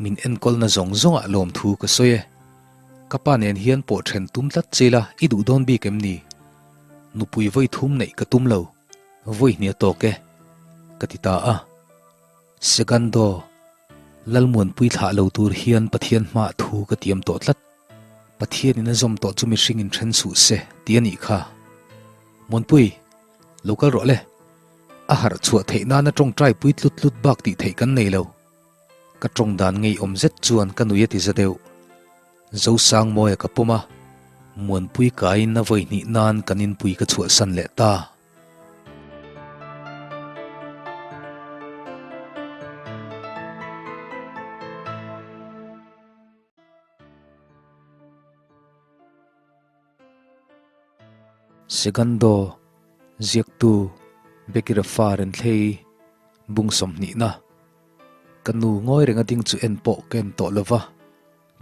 min enkawlna zawng zawngah lawmthu ka sawi e. Ka pa nen hian pawh then tum tlat che ila i duh dawn bik em ni? Nupui vawi thum neih ka tum lo, vawi hnih a tawk e, ka ti ta a. Segundo, Lalmuanpui thlah lo tur hian Pathian hmaah thu ka tiam tawh tlat. Pathianin a zawm tawh chu mihringin then suh se ti a nih kha. Muanpui, lo kal rawh le. A harh chhuah theih nana tawngtai pui tlut tlut bak tih theih kan nei lo. Ka tawng dan ngeiawm zet chuan ka nui a ti za deuh. Zosangmawia ka pawm a, Muanpui kaiin a vawi hnih nan kan inpui ka chhuahsan leh ta. Segundo, Ziaktu, Becky Rafa Renthlei, Bung 20na. Ka nu ngawi renga ding chu en pawh ka en tawh lova.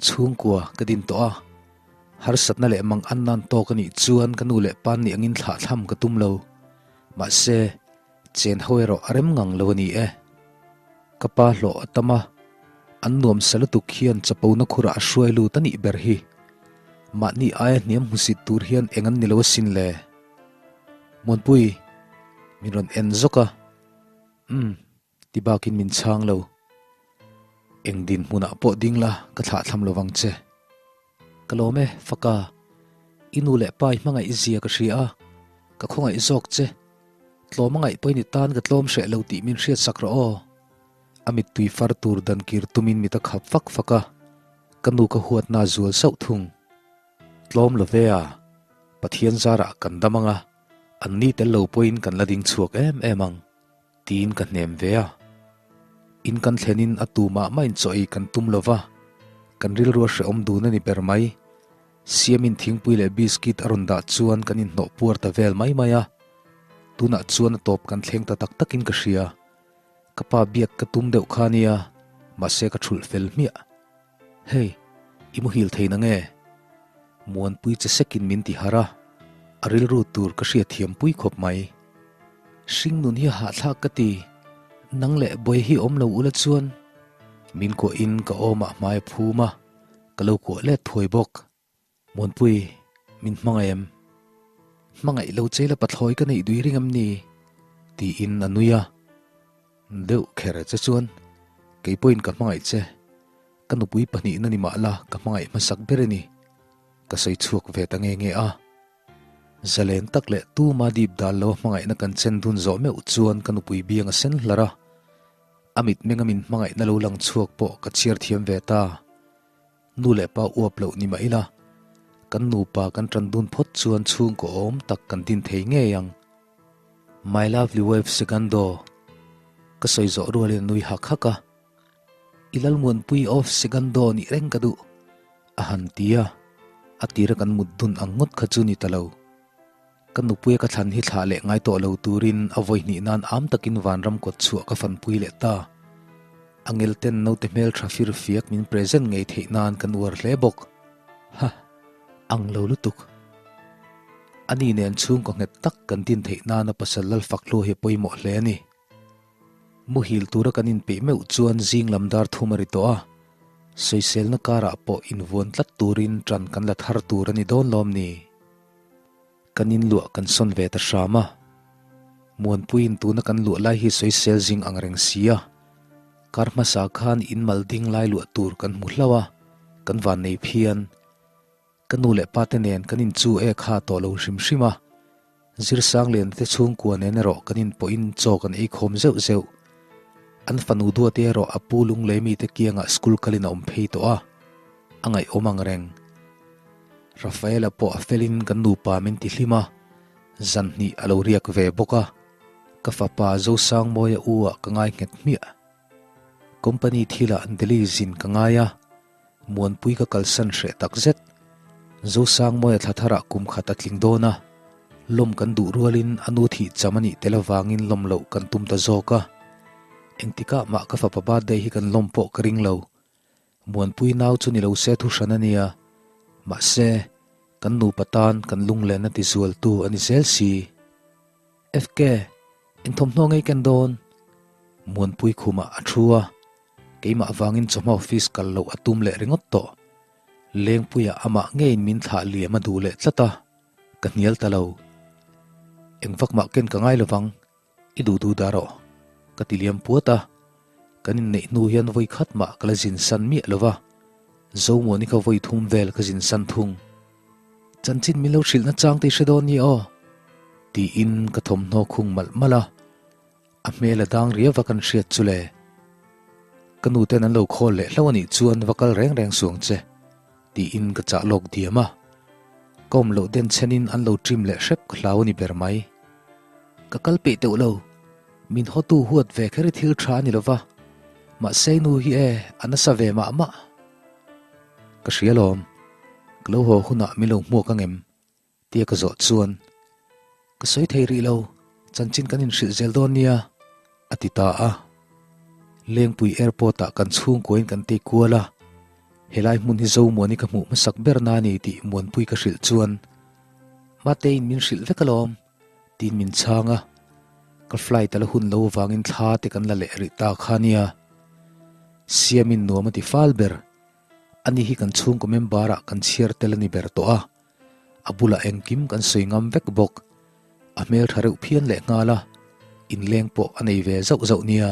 Chhungkua ka din tawh a, harsatna leh mang an nan tawk a nih chuan ka nu leh pa nih angin thlahthlam ka tum lo. Mahse, chen ho erawh a rem ngang lo a ni e. Ka pa hlawh a tam a, an nuamsa lutuk hian chapona khurah a hruai lut a nih ber hi. Mahni aia hniam hmusit tur hian eng an ni lo asin le. Muanpui, min rawn en zawk a. Umm. Ti bakin min chhang lo. Eng dinhmunah pawh ding la, ka thlahthlam lo vang che. Ka lawm e, Faka. I nu leh pa i hmangaih zia ka hria a, ka khawngaih zawk che. Tlawm a ngaih pawhin i tan ka tlawm hreh lo tih min hriatsak rawh aw. A mittui far tur dan kir tumin mit a khap fak fak a, ka nu ka huatna a zual sauh thung. Tlawm lo ve a, Pathian zarah kan dam ang a, anni tel lo pawhin kan la ding chhuak em em ang. Tiin ka hnem ve a. In kan thlenin a tu mah mah in chaw ei kan tum lo va, kan rilru a hrehawm dun a ni ber mai. Siamin thingpui leh biscuit a rawn dah chuan kan inhnawh puar ta vel mai mai a. Tunah chuan a tawp kan thleng ta tak takin ka hria. Ka pa biak ka tum deuh kha nia, mahse ka thulh fel hmiah. Hei, i muhil thei na nge? Muanpui che sekin min ti harh a, a rilru tur ka hriatthiam pui khawp mai. Hring nun hi a hahthlak ka ti, nang leh Bawihi hi awm lo ula chuan. Min kuahin ka awmah hmai a phum a, ka lo kuah let thuai bawk. Muanpui, min hmangaih em? Hmangaih lo che la pathlawi ka neih dui ring em ni? Tiin a nui a. Deuh kher che chuan, Kei pawhin ka hmangaih che. Ka nupui pahnihna ni mah la ka hmangaih hmasak ber a ni. Ka sawi chhuak ve ta nge nge a. Zalen tak leh tuma dip dal lo a hmangaihna kan chen dun zawh meuh chuan ka nupui biang a sen hlar a. A mitmenga min hmangaihna lo lang chhuak pawh ka chhiar thiam ve ta. Nu leh pa uap loh ni mah ila, kan nupa kan tan dun phawt chuan chhungkaw awm tak kan din thei ngei ang. My lovely wife Segundo, ka sawi zawh rualin a nui hak hak a. I Lalmuanpui of Segundo nih reng ka duh, a han ti a. A tira kan mut dun ang ngawt kha chu ni ta lo. Ka nupuia ka thlan hi thlah leh ngai tawh lo turin a vawi hnih nan am takin vanram kawt chhuah ka fanpui leh ta. A ngel ten naute hmel tha fir fiak min present ngei theih nan kan uar hle bawk. Ha! Ang lo lutuk. Ani nen chhungkaw nghet tak kan din theih nana pasal lal fak hluah hi a pawimawh hle a ni. Muhil tura kan inpeih meuh chuan zing lam dar thum a ri tawh a, sawiselna karah pawh invuan tlat turin ṭan kan la thar tur a ni dawn lawm ni? Kan inluah kan sawn ve ta hram a, Muanpuiin tuna kan luah lai hi sawisel zing ang reng si a, kar hmasa khan in mal ding lai luah tur kan hmu hlauh a, kan vannei phian. Ka nu leh pa te nen kan inchu e kha tawh lo hrim hrim a, Zirsang Liana te chhungkua nen erawh kan inpawhin chaw kan ei khawm zeuh zeuh. An fanu duate erawh a pu lunglei mite kiangah school kalin a awm phei tawh a, a ngaihawm ang reng. Rafaela pawh a felin kan nupa min ti hlim a, zan hnih a lo riak ve bawk a, ka fapa Zosangmawia u ah ka ngai nghet hmiah. Company thilah Delhi zin ka ngai a, Muanpui ka kalsan hreh tak zet. Zosangmawia thla tharah kum khat a tling dawn a, lawm kan duh rualin a nu thih cham a nih tel avangin lawm loh kan tum ta zawk a. Engtikah mah ka fapa birthday hi kan lawm pawh ka ring lo. Muanpui nau chu ni lo se thu hran a nia, mahse, kan nupa tan kan lunglen a ti zualtu a ni zel si. FK, eng thawmhnaw ngei ken dawn? Muanpui khumah a thu a, keimah avangin chawhma office kal loh a tum leh ringawt tawh. Lengpuiah amah ngeiin min thlah liam a duh leh tlat a, ka hnial ta lo. Eng vak mah ken ka ngai lovang. I duh duh dah rawh, ka ti liam puat a. Kan inneih hnu hian vawi khat mah ka la zin san miah lo va, Zomuani kha vawi thum vel ka zin san thung. Chanchin min lo hrilhna chang te i hre dawn ni aw? Tiin ka thawmhnaw khung malh malh a, a hmel a dang riau va kan hriat chu le. Ka nu ten an lo khawl leh hlauh a nih chuan va kal reng reng suang che. Tiin ka chah lawk diam a, ka awm loh den chhenin an lo ṭim leh hrep ka hlau a ni ber mai. Ka kal peih teuh lo, min hawtu huat ve kher i thil ṭha a ni lova, mahse i nu hi e, a nasa ve mah mah. Ka hria lawm, ka lo haw hunah min lo hmuak angem? Tia ka zawh chuan, Ka sawi thei rih lo, chanchin kan inhrilh zel dawn nia, a ti ta a. Lengpui Airport-ah kan chhungkuain kan tei kual a, helai hmun hi Zomuani ka hmuh hmasak ber na ni tih Muanpui ka hrilh chuan, Matein min hrilh vek alawm, tiin min chhang a. Ka flight a la hun lo avangin thla te kan la leh rih ta kha nia. Siamin nuam a ti fal ber. Ani hi kan chhungkaw member-ah kan chhiar tel a ni ber tawh a. A bulah engkim kan sawi ngam vek bawk. A hmel tha reuh phian leh nghal a, inleng pawh a nei ve zauh zauh nia.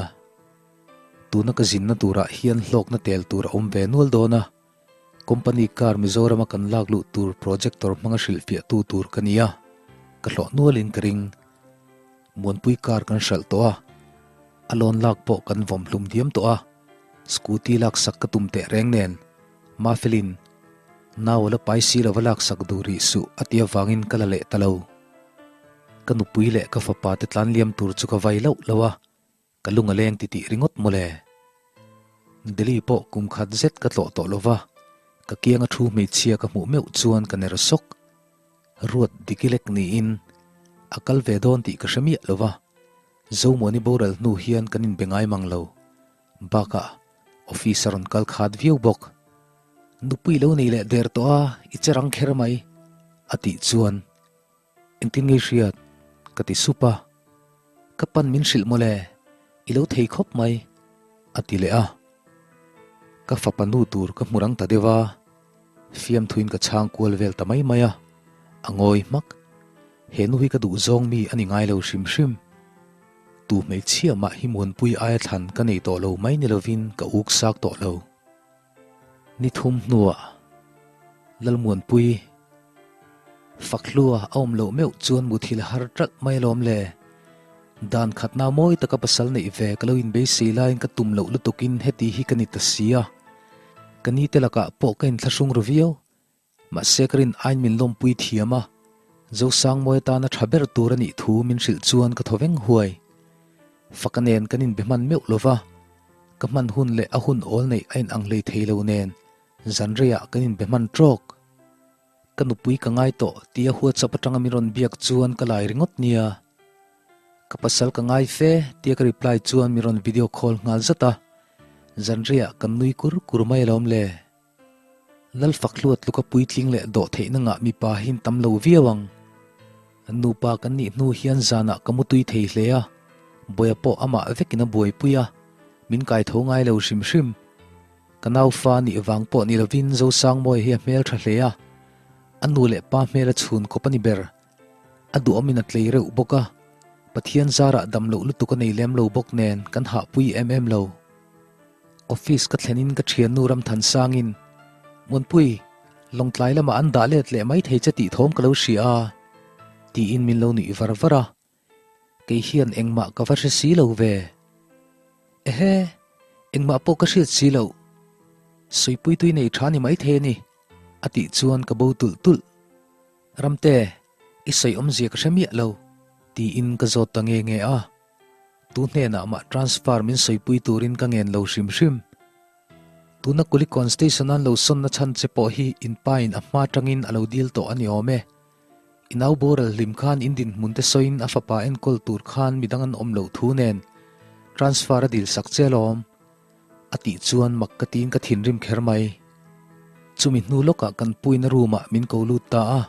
Tuna ka zinna turah hian hlawkna tel tur a awm ve nual dawn a, company car Mizorama kan lak luh tur projector hmanga hrilhfiahtu tur ka ni a, ka hlawh nualin ka ring. Muanpui car kan hralh tawh a, a loan lak pawh kan vawm hlum diam tawh a, scooty laksak ka tum teh reng nen Mafelin nau a la pai si lova laksak duh rih suh a ti avangin ka la leh ta lo. Ka nupui leh ka fapa te tlan liam tur chu ka vai loh loh a, ka lung a leng titih ringawt mawle. Delhi pawh kum khat zet ka tlawh tawh lova, ka kianga thu hmeichhia ka hmuh meuh chuan ka ner sawk. Ruat dikilek niin. A kal ve dawn tih ka hre miah lo va, Zomuani boral hnu hian kan inbe ngai mang lo. Bakah, office a rawn kal khat viau bawk. Nupui lo nei leh der tawh a, i che rang kher mai, a tih chuan Engtin ngei hriat? ka ti sup a. Ka pan min hrilh mawle, i lo thei khawp mai, a ti leh a. Ka fapa nu tur ka hmu rang ta deuh a, fiamthuin ka chhang kual vel ta mai mai a, a ngawi hmak. He nu hi ka duh zawng mi a ni ngai lo hrim hrim. Tu hmeichhia mah hi Muanpui aia thlan ka nei tawh lo mai ni lovin ka uk sak tawh lo. Ni thum hnuah Lalmuanpui Fakhlua a awm loh meuh chuan muthilh har ṭalh mai alawm le. Dan khatna mawi taka pasal neih ve ka lo inbeisei laiin ka tum loh lutukin heti hi ka ni ta si a. Ka ni te lakah pawh ka inthlahrung ru viau. Mahse ka rin aiin min lawmpui thiam a, Zosangmawi atana tha ber tur a nih thu min hrilh chuan ka thaw veng huai. Faka nen kan inbe hman meuh lo va, ka hman hun leh a hun awl neih a inang hlei thei lo nen zanreiah kan inbe hman trawk. Ka nupui ka ngai tawh tia WhatsApp atanga min rawn biak chuan ka lai ringawt nia. Ka pasal ka ngai fe tia ka reply chuan min rawn video call nghal zat a, zanreiah kan nui kur kur mai alawm le. Lalfakhlua tluka puitling leh dawh theihna ngah mipa hi an tam lo viau ang. Nupa kan nih hnu hian zanah ka mutui thei hle a, Bawia pawh amah vekin a buaipui a, min kai tho ngai lo hrim hrim. Ka naufa nih vang pawh ni lovin Zosangmawia hi a hmel tha hle a, a nu leh pa hmel a chhun kawp a ni ber. A duhawmin a tlei reuh bawk a, Pathian zarah dam loh lutuk a nei lem lo bawk nen kan hahpui em em lo. Office ka thlenin ka thiannu Ramthansangin, Muanpui, Lawngtlai lamah an dah let leh mai thei che tih thawm ka lo hria a, tiin min lo nuih var var a. Kei hian engmah ka va hre si lo ve. Ehe, engmah pawh ka hriat si loh. Suipui tui nei tha ni maithei a ni, a tih chuan ka bo tulh tulh. Ramte, i sawi awmzia ka hre miah lo, tiin ka zawt ta nge nge a. Tu hnenah mah transfer min sawipui turin ka ngen lo hrim hrim. Tuna Kulikawn Station an lo sawnna chhan che pawh hi in pain a hma tangin a lo dil tawh a ni awm e. I nau boral hlim khan in dinhmun te sawiin a fapa enkawl tur khan midang an awm loh thu nen transfer a dil sak che alawm. A tih chuan mak ka tiin ka thinrim kher mai. Chumi hnu lawkah kan puina room ah min ko lut ta a,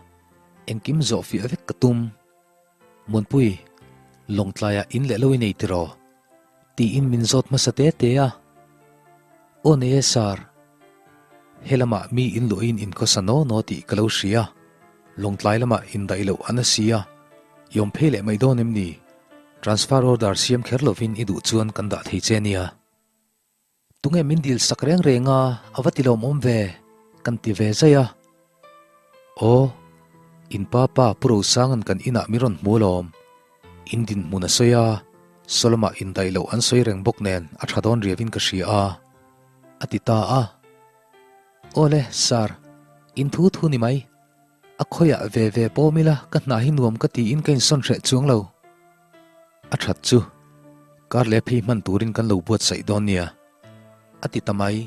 engkim zawh fiah vek ka tum. Muanpui, Lawngtlaiah in leh lo i nei tiraw? Tiin min zawt hmasa te te a. Aw nei e sir, helamah mi in luahin in khawsa naw naw tih ka lo hria. Lawngtlai lamah indaih loh a na si a, i awm phei leh mai dawn em ni? Transfer order siam kher lovin i duh chuan kan dah thei che nia. Tunge min dil sak reng reng a, a va ti lawmawm ve, kan ti ve zai a. Aw, in pa pa Pu Rosanga'n kan inah min rawn hmu alawm. In dinhmun a sawi a, Solomah indaih loh an sawi reng bawk nen a tha dawn riauin ka hria a, a ti ta a. Awle, Sir, in thu thu ni mai. A khawiah ve ve pawm ila ka hna hi nuam ka tiin ka insawn hreh chuang lo. A that chu, kar leh phei hman turin kan lo buatsaih dawn nia, a ti ta mai.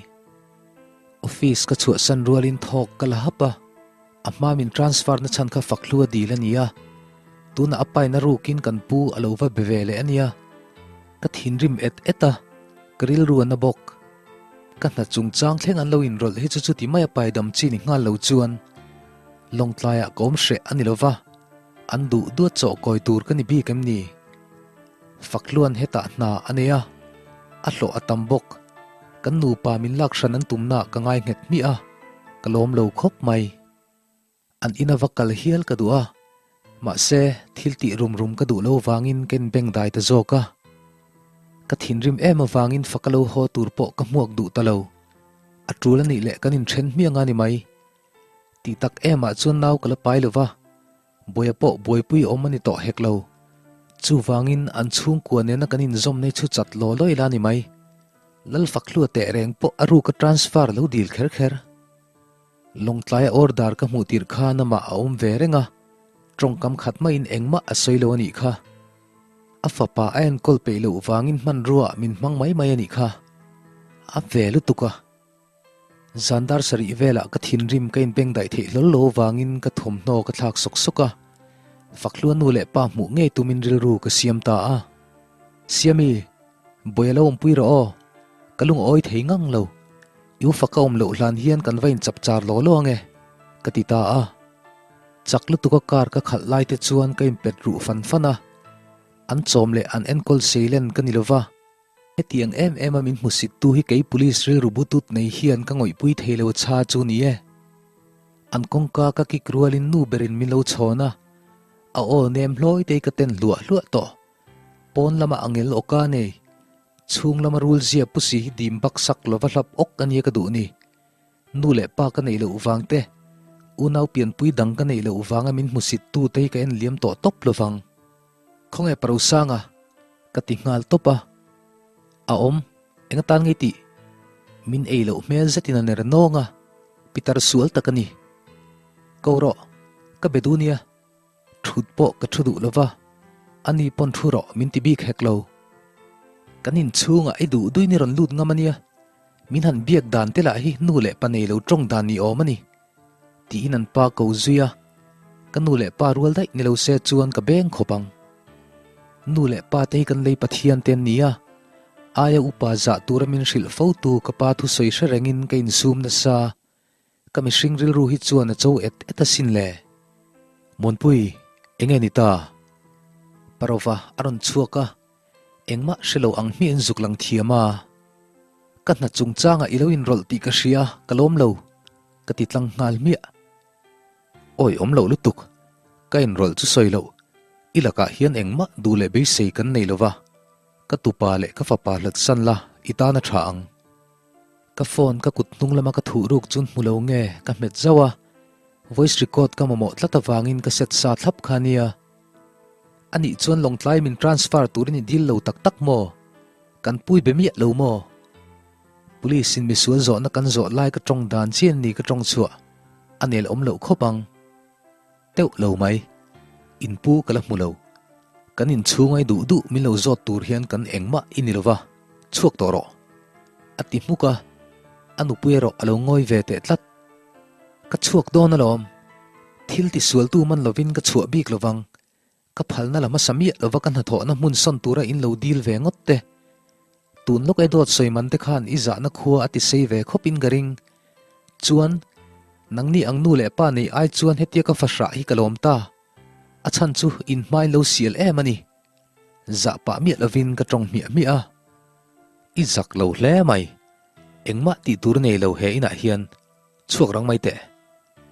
Office ka chhuahsan rualin thawk ka la hap a, a hma min transfer na chhan kha fak hlu a dil a ni a, tunah a paina rukin kan pu a lo va be ve leh a nia. Ka thinrim et et a, ka rilru a na bawk. Ka hna chungchang thleng an lo inrawlh hi chu chuti maia paidam chi ni nghal lo chuan Lawngtlaiah ka awm hreh a ni lo va, an duh duat chawh kawi tur ka ni bik em ni? Fakhluan hetah hna a nei a, a hlawh a tam bawk. Kan nupa min lak hran an tumnaah ka ngai nghet hmiah a, ka lawm lo khawp mai. An ina va kal hial ka duh a, mahse thil tih rum rum ka duh lo vangin ka inbeng dai ta zawk a. Ka thinrim em avangin faka lo haw tur pawh ka hmuak duh ta lo. A tul a nih leh kan inthen hmiang a ni mai. Tih tak emah chuan nau ka la pai lo va, buaia pawh buaipui awm a ni tawh hek lo. Chuvangin an chhungkua nena kan inzawmna hi chhu chat law law ila a ni mai. Lalfakhlua teh reng pawh a ruka transfer lo dil kher kher. Lawngtlaia order ka hmuh tirh khan amah a awm ve reng a, tawngkam khat maiin engmah a sawi lo a nih kha. A fapa a enkawl peih loh vangin hmanrua min hmang mai mai a nih kha. A ve lutuk a. Zan dar sarih velah ka thinrim ka inbengdaih theih hlawl lo vangin ka thawmhnaw ka thlak sawk sawk a. Fakhlua nu leh pa hmuh ngei tumin rilru ka siam ta a. Siami, Bawi a lo awmpui rawh aw. Ka lung a awi thei ngang lo. I u faka awm loh hlan hian kan va inchap char law law ange, ka ti ta a. Chak lutuka car ka khalh lai te chuan ka inpet ruh fan fan a. An chawm leh an enkawl seilen ka ni lova. Hetiang em em a min hmusittu hi kei police rilru butut nei hian ka ngawihpui thei lo cha chu ni e. An kawngka ka kik rualin nu berin min lo chhawn a, a aw nem hlawi te hi ka ten hluah hluah tawh. Pawn lama angel awka nei, chhung lama rul zia pu si hi dim bak sak lova hlap awk a nia ka duh ni. Nu leh pa ka neih loh vang te, unau pianpui dang ka neih loh vanga min hmusittu te hi ka en liam tawh tawp lovang. Khawnge Parosanga? Ka ti nghal tawp a. A awm, eng atan ngei tih? Min ei loh hmel zetin a ner nawng a, pitar sual tak a ni. Ko rawh, ka be duh nia. Thut pawh ka thu duh lo va, ani pawn thu rawh min ti bik hek lo. Kan inchhungah i duh duin i rawn lut ngam a nia, min han biak dan te lah hi nu leh pa nei lo tawng dan ni awm a ni. Tiin an pa ko zui a, ka nu leh pa rual daih ni lo se chuan ka beng khawp ang. Nu leh pa te hi kan lei Pathian te an ni a, aia upa zah tura min hrilh fo tu ka pa thusawi hre rengin ka insum nasa. Ka mihring rilru hi chuan a cho et et asin le. Muanpui, enge ni ta? Parova a rawn chhuak a, engmah hre lo ang hmiah in zuk lang thiam a. Ka hna chungchangah i lo inrawlh tih ka hria, ka lawm lo, ka ti tlang nghal hmiah. Awi awm loh lutuk, ka inrawlh chu sawi loh, i lakah hian engmah duh leh beisei kan nei lo va, ka tupa leh ka fapa hlat san la, i tan a tha ang. Ka phone ka kut hnung lama ka thuh ruk chun hmu lo nge ka hmet zauh a, voice record ka mamawh tlat avangin ka set sa thlap kha nia. Anih chuan Lawngtlai min transfer turin i dil lo tak tak maw? Kan pui be miah lo maw? Police in misual zawhna kan zawh lai ka tawng dan chian ni ka tawng chhuah a nel awm loh khawp ang. Teuh lo mai. In pu ka la hmu lo. Kan inchhungai duh duh min lo zawt tur hian kan engmah i ni lova, chhuak tawh rawh. A ti hmuk a, a nupui erawh a lo ngawi ve teh tlat. Ka chhuak dawn alawm. Thil tisualtu man lovin ka chhuah bik lovang. Ka phalna la hmasa miah lova ka hnathawhna hmun sawn tura in lo dil ve ngawt te. Tun lawk e dawt sawi man te khan i zahna khua a ti sei ve khawp in ka ring. Chuan, nangni ang nu leh pa nei ai chuan hetia ka fahrah hi ka lawm ta. A chhan chu in hmain lo sial em a ni. Zah pah miah lovin ka tawng hmiah hmiah a. I zak lo hle mai. Engmah tih tur nei lo he inah hian chhuak rang mai teh.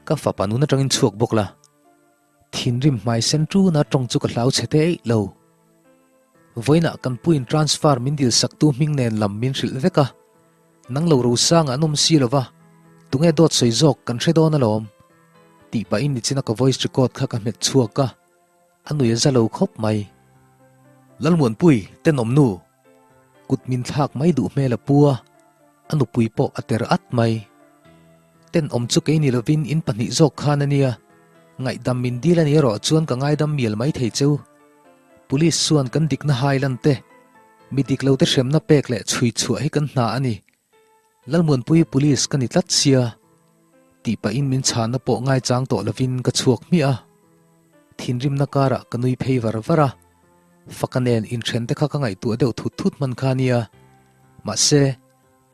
Ka fapa nun atangin chhuak bawk la. Thinrim hmai sen tuna tawng chu ka hlau chhe te eih lo. Vawiinah kan puiin transfer min dil saktu hming nen lam min hrilh vek a, nang lo rosanga an awm si lo va, tunge dawt sawi zawk kan hre dawn alawm. Tih pahin nichina ka voice record kha ka hmet chhuak a, a nui a za lo khawp mai. Lalmuanpui, tenawm nu! Kut min thlak mai duh hmel a pu a, a nupui pawh a ter at mai. Tenawm chu kei ni lovin in pahnih zawk khan a nia, ngaihdam min dil a ni erawh chuan ka ngaidam mial mai thei cheu. Police chuan kan dikna hai lan te, mi dik lo te hremna pek leh chhui chhuah hi kan hna a ni. Lalmuanpui Police ka ni tlat sia, tih pahin min chhanna pawh ngaichang tawh lovin ka chhuak hmiah a. Thinrimna karah ka nui phei var var a, Faka nen inthen te kha ka ngaihtuah deuh thut thut hman kha nia. Mahse,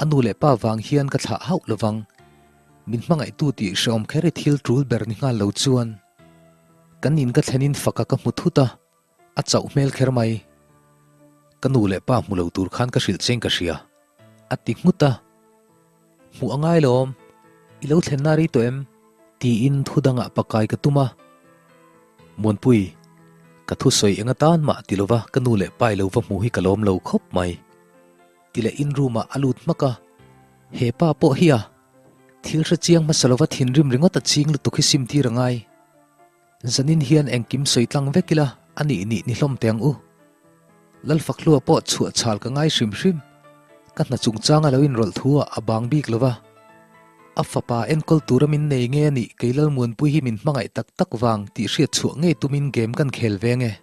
a nu leh pa vang hian ka thlah hauh lovang. Min hmangaihtu tih hrehawm kher i thil tul ber ni nghal lo chuan. Kan in ka thlenin Faka ka hmu thut a, a chauh hmel kher mai. Ka nu leh pa hmu lo tur khan ka hrilh cheng ka hria, a ti nghut a. Hmuh a ngai lawm, i lo thlenna rei tawh em? Tiin thu dangah pakai ka tum a. Muanpui, ka thusawi eng atan mah ti lova ka nu leh pa i lo va hmu hi ka lawm lo khawp mai. Ti leh in room ah a lut hmak a, he pa pawh hi a thil hre chiang hmasa lova thinrim ringawt a ching lutuk hi sim tir a ngai. Zanin hian engkim sawi tlang vek ila a nih nih ni hlawm teh ang u. Lalfakhlua pawh chhuah chhal ka ngai hrim hrim. Ka hna chungchanga lo inrawlh thu ah a bang bik lo va. A fapa enkawl tura min nei nge a nih kei Lalmuanpui hi min hmangaih tak tak vang tih hriat chhuah ngei tumin game kan khel ve nge.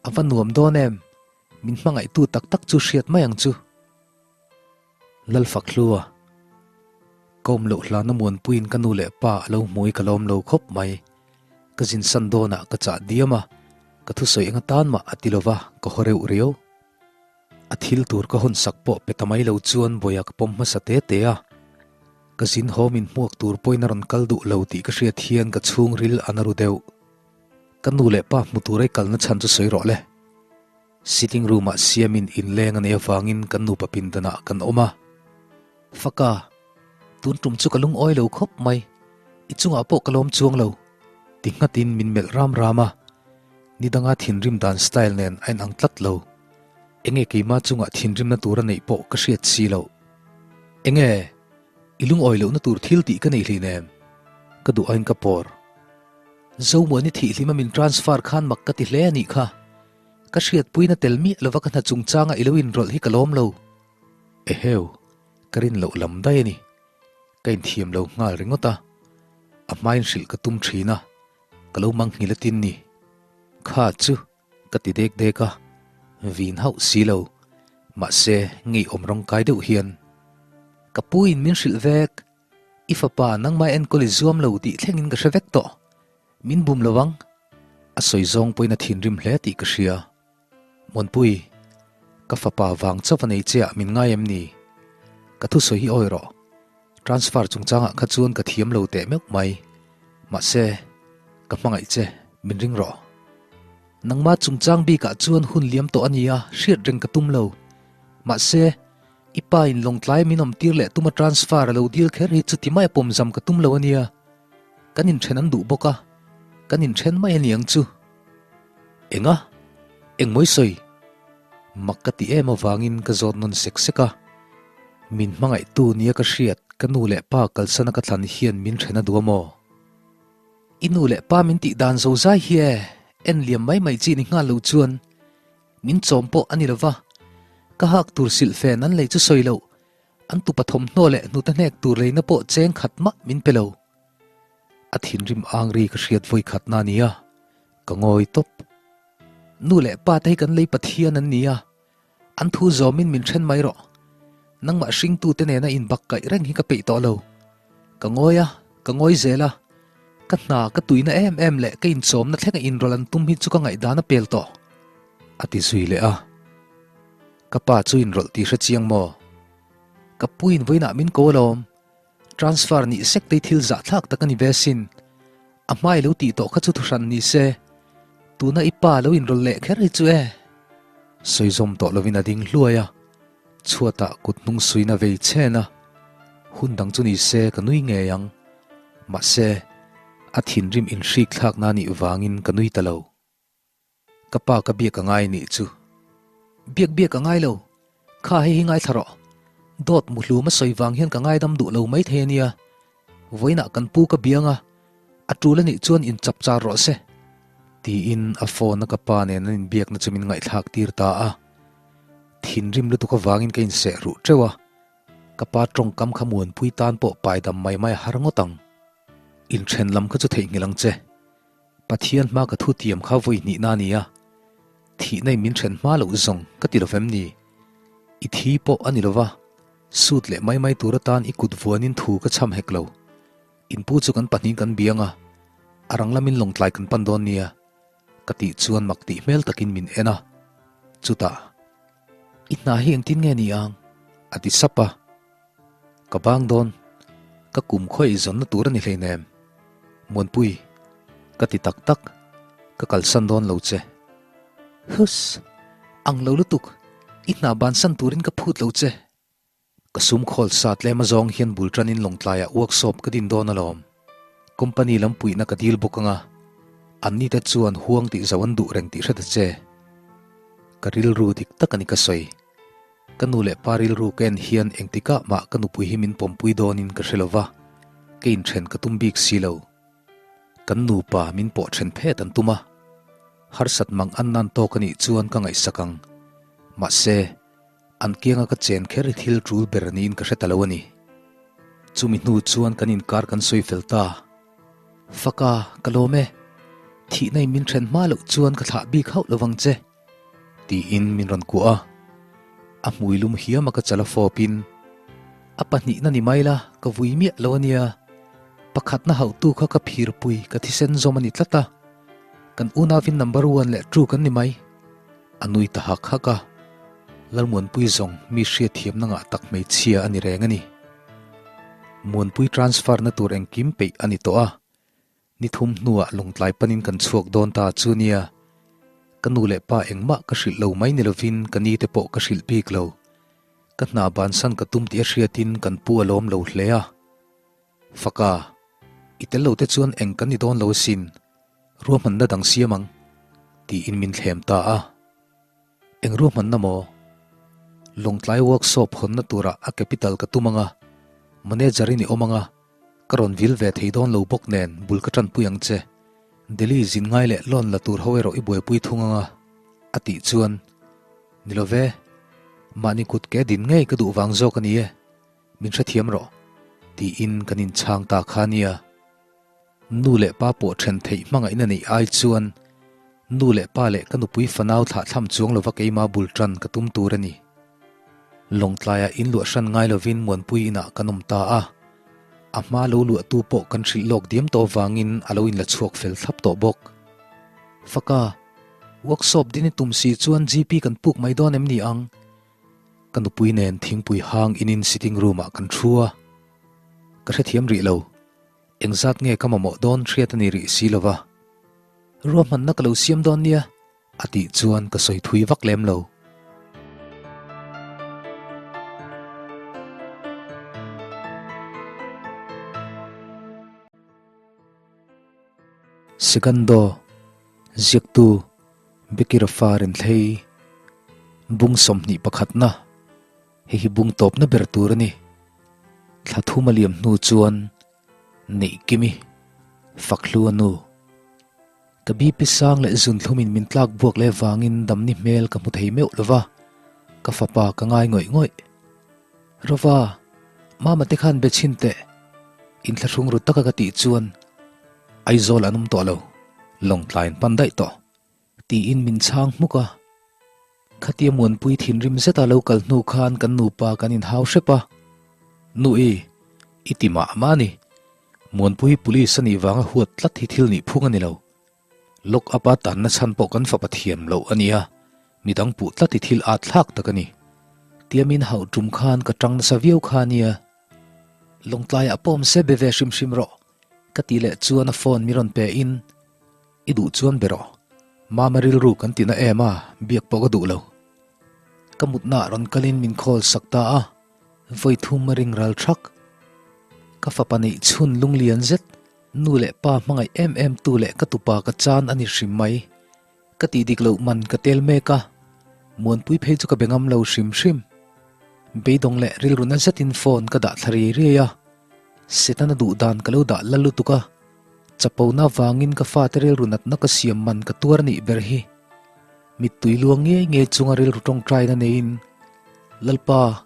A va nuam dawn em? Min hmangaihtu tak tak chu hriat mai ang chu. Lalfakhlua, Ka awm loh hlana Muanpuiin ka nu leh pa a lo hmu i ka lawm lo khawp mai. Ka zinsan dawnah ka chah diam a, ka thusawi eng atan mah a ti lova, ka haw reuh riau. A thil tur ka hawn sak pawh pe ta mai lo chuan bawiha ka pawm hmasa te te a. Ka zin haw min hmuak tur pawhin a rawn kal duh lo tih ka hriat hian ka chhungril a na ru deuh. Ka nu leh pa hmu tur ei kalna chhan chu sawi rawh le. Sitting room ah siamin inleng a nei avangin kan nupa pindanah kan awm a. Faka, tun tum chu ka lungawi lo khawp mai, i chungah pawh ka lawm chuang lo, ti nghatin min melh ram ram a. Ni danga thinrim dan style nen a inang tlat lo. Enge keima chungah thinrimna tur a neih pawh ka hriat si loh. Enge, i lungawi lohna tur thil tih ka nei hlinem? Ka duh aiin ka pawr. Zomuani thihhlima min transfer khan mak ka ti hle a nih kha. Ka hriatpuina tel miah lova ka hna chungchanga i lo inrawlh hi ka lawm lo. Eheu, ka rin loh lam daih a ni. Ka inthiam lo nghal ringawt a, a hmain hrilh ka tum thin a, ka lo manghil a tin ni. Kha chu ka ti dek dek a, vin hauh si lo, mahse ngeiawm rawngkai deuh hian. Ka pu in min hrilh vek, i fapa nangmah enkawl i zuam lo tih thlengin ka hre vek tawh, min bum lo ang. A sawi zawng pawhin a thinrim hle tih ka hria. Muanpui, ka fapa vang chauh a nei che ah min ngai em ni? Ka thusawi hi awi rawh. Transfer chungchangah kha chuan ka thiam lo teh meuh mai. Mahse, ka hmangaih che, min ring rawh. Nangma chungchang bikah chuan hun liam tawh a nia, hriat reng ka tum lo. Mahse, i pa in lawngtlai min awm tir leh tuma transfer a lo dil kher hi chuti mai a pawmzam ka tum lo a nia. Kan inthen an duh bawk a, kan inthen mai a niang chu. Enga? Engmawi sawi? Mak ka ti em avangin ka zawt nawn sek sek a. Min hmangaihtu nia ka hriat ka nu leh pa kalsana ka thlan hian min then a duh a maw? I nu leh pa min tih dan zo zai hi e, en liam mai mai chi ni nghal lo chuan min chawm pawh a ni lova, ka hak tur silhfen an lei chu sawi loh, an tupa thawmhnaw leh hnute hnek tur leina pawh cheng khat mah min pe lo. A thinrim ang ri ka hriat vawi khatna a ni a, ka ngawi tawp. Nu leh pa te hi kan lei Pathian an ni a, an thu zawmin min then mai rawh. Nangmah hringtute nena inbak kaih reng hi ka peih tawh lo. Ka ngawi a, ka ngawi zel a, ka hna ka tuina em em leh ka inchawmna thlenga inrawlh an tum hi chu ka ngaihdan a pel tawh, a ti zui leh a. Ka pa chu inrawlh tih hre chiang maw? Ka puiin vawiinah min ko alawm. Transfer nih sek tei thil zahthlak tak a ni ve sin. A hmai lo tih tawh kha chu thuhran ni se. Tuna i pa lo inrawlh leh kher hi chu e. Sawi zawm tawh lovin a ding hluai a, chhuatah kut hnung suina vei chen a. Hun dang chu ni se ka nui ngei ang. Mahse, a thinrim inhrik thlakna nih vangin ka nui ta lo. Ka pa ka biak a ngai nih chu. Biak biak a ngai lo. Kha hei hi ngaithla rawh. Dawt muhlum a sawi vang hian ka ngaidam duh lo mai thei a nia. Vawiinah kan pu ka biang a, a tul a nih chuan inchap char rawh se. Tiin a phone a ka pa nen an inbiakna chu min ngaihthlak tir ta a. Thinrim lutuk avangin ka inseh ruh teuh a. Ka pa tawngkam kha muanpui tan pawh paidam mai mai a har ngawt ang. Inthen lam kha chu theihnghilh ang che. Pathian hma ka thu tiam kha vawi hnihna a ni a, thihna in min then hma loh zawng ka ti lo vem ni? I thi pawh a ni lo va, sut leh mai mai tur atan i kut vuanin thu ka chham hek lo. In pu chu kan pahnihin kan biang a, a rang lamin lawngtlai kan pan dawn nia, ka tih chuan mak tih hmel takin min en a, chutah, I hna hi engtin nge ni ang? a ti sap a. Ka bang dawn, ka kum khawi zawnna tur a ni hleinem. Muanpui, ka ti tak tak, ka kalsan dawn lo che. Huss! Ang lo lutuk, i hna bansan turin ka phut lo che. Ka sum khawl sa tlem azawng hian bul tanin Lawngtlaiah workshop ka din dawn alawm. Company lam puihna ka dil bawk anga, anni te chuan huang tih zo an duh reng tih hre ta che. Ka rilru dik tak a ni ka sawi. Ka nu leh pa rilru ka en hian engtikah mah ka nupui hi min pawmpui dawnin ka hre lo va, ka inthen ka tum bik si lo. Kan nupa min pawh then phet an tum a, harsat mang an nan tawk a nih chuan ka ngaihsak ang. Mahse, an kianga ka chen kher hi thil tul ber niin ka hre ta lo a ni. Chumi hnu chuan kan inkar kan sawi fel ta. Faka, ka lawm e. Thihna in min then hma loh chuan ka thlah bik hauh lovang che. Tiin min rawn kuah a, a hmui lum hiam a ka chal a fawpin, A pahnihna ni mai la, ka vui miah lo a nia. Pakhatna hauhtu kha ka phirpui ka thisen zawm a ni tlat a, kan unauin number one leh two kan ni mai. A nui ta hak hak a, Lalmuanpui zawng mi hriatthiamna ngah tak hmeichhia a ni reng a ni. Muanpui transfer na tur engkim peih a ni tawh a, ni thum hnuah lawngtlai panin kan chhuak dawn ta chu nia. Ka nu leh pa engmah ka hrilh lo mai ni lovin ka ni te pawh ka hrilh bik lo. Ka hna bansan ka tum tih a hriatin kan pu a lawm lo hle a. Faka, i tel lo te chuan eng kan ni dawn lo asin, ruahmanna dang siam ang, tiin min thlem ta a. Eng ruahmanna maw? Lawngtlai workshop hawnna turah a capital ka tum ang a, manager in i awm ang a, ka rawn vil ve thei dawn lo bawk nen bul ka tanpui ang che. Delhi zin ngai leh loan la tur ho erawh i buaipui thung ang a, a tih chuan, Ni lo ve, mahni kut ke din ngei ka duh vang zawk a ni e. Min hrethiam rawh, tiin kan inchhang ta kha nia. Nu leh pa pawh then theih hmangaihna neih ai chuan nu leh pa leh ka nupui fanau thlahthlam chuang lova keima bul tan ka tum tur a ni. Lawngtlaiah in luah hran ngai lovin Muanpui inah kan awm ta a, a hma lo luahtu pawh kan hrilh lawk diam tawh avangin a lo inla chhuak fel thlap tawh bawk. Faka, workshop din i tum si chuan GP kan puk mai dawn em ni ang? Ka nupui nen thingpui hang inin sitting room ah kan thu a, ka hrethiam rih lo. Engzat nge ka mamawh dawn hriat a ni rih si lova. Ruahmanna ka lo siam dawn nia, a tih chuan ka sawi thui vak lem lo. Segundo, Ziaktu, Becky Rafa Renthlei, Bung 21 na, hei hi bung tawpna ber tur a ni. Thla thum a liam hnu chuan Neihkimi, Fakhlu a nu. Ka BP sang leh zunthlum in min tlak buak leh vangin damni hmel ka hmu thei meuh lo va, ka fapa ka ngai ngawih ngawih. Rova, Mama te khan be chhin teh, inthlahrung ru taka ka tih chuan Aizawl an awm tawh lo, Lawngtlai an pan daih tawh, tiin min chhang hmuk a. Khatia Muanpui thinrim zeta lo kal hnu khan kan nupa kan inhau hrep a, Nu i, i ti mah mah a ni, Muanpui police a nih vanga huat tlat hi thil nih phung a ni lo. Lock up a tanna chhan pawh kan fapa thiam loh a nia, midang puh tlat i thil at thlak tak a ni. Tiamin hauh tum khan ka tang nasa viau kha a nia. Lawngtlaiah pawm se be ve hrim hrim rawh, ka tih leh chuan a phone mi rawn pe in, I duh chuan be rawh, Mama rilru kan tina em a, biak pawh ka duh lo. Ka mutnaah rawn kalin min call sak ta a, vawi thum a ring ral thak. Ka fapa neih chhun lunglian zet Nu leh pa hmangaih em em tu leh ka tupa ka chan a ni hrim mai. Ka tih dik loh man ka tel mek a, Muanpui phei chu ka be ngam lo hrim hrim. Beidawng leh rilru na zetin phone ka dah thla riai riai a, Setana duh dan ka lo dah la lutuk a, chapona vangin ka fate rilru natna ka siam man ka tuar nih ber hi. Mittui luang ngei ngei chunga rilru tawngtaina neiin, Lalpa,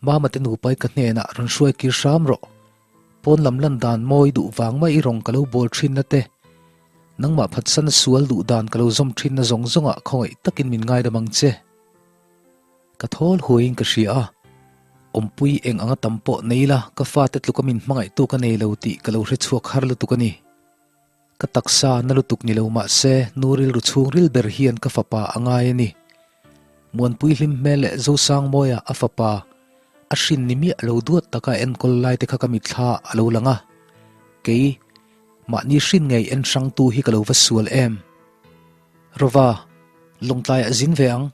Mama te nupai ka hnenah rawn hruai kir hram rawh. Pawn lam lan dan mawi duh vang mai i rawng ka lo bawl thinna te, nangmah phatsana sual duh dan ka lo zawm thinna zawng zawngah khawngaih takin min ngaidam ang che. Ka thawl huaiin ka hria a, awmpui eng anga tam pawh nei la ka fate tluka min hmangaihtu ka nei lo tih ka lo hrechhuak har lutuk a ni. Ka taksa na lutuk ni lo mah se nu rilru chhungril ber hian ka fapa a ngai a ni. Muanpui hlim hmel leh Zosangmawia a fapa a hrin ni miah lo duat taka enkawl lai te kha ka mitthla a lo lang a. Kei, mahni hrin ngei en hrangtu hi ka lo va sual em? Rova, Lawngtlaiah zin ve ang,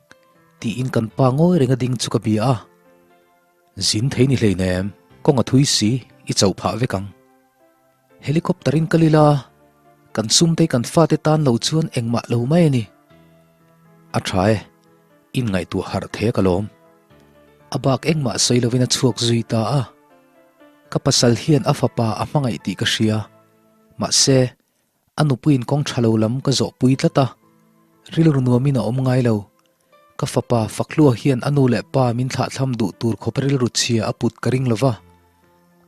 tiin kan pa ngawi renga ding chu ka bia a. Zin thei ni hleinem, kawng a thui si, i chauh phah vek ang. Helicopter in kal ila, kan sum te kan fate tan lo chuan engmah lo mai a ni. A tha e, in ngaihtuah harh the ka lawm. A bak engmah sawi lovin a chhuak zui ta a. Ka pasal hian a fapa a hmangaih tih ka hria. Mahse, A nupuiin kawng tha lo lam ka zawhpui tlat a, rilru nuamin a awm ngai lo. Ka fapa Fakhlua hian a nu leh pa min thlahthlam duh tur khawp rilru chhia a put ka ring lo va.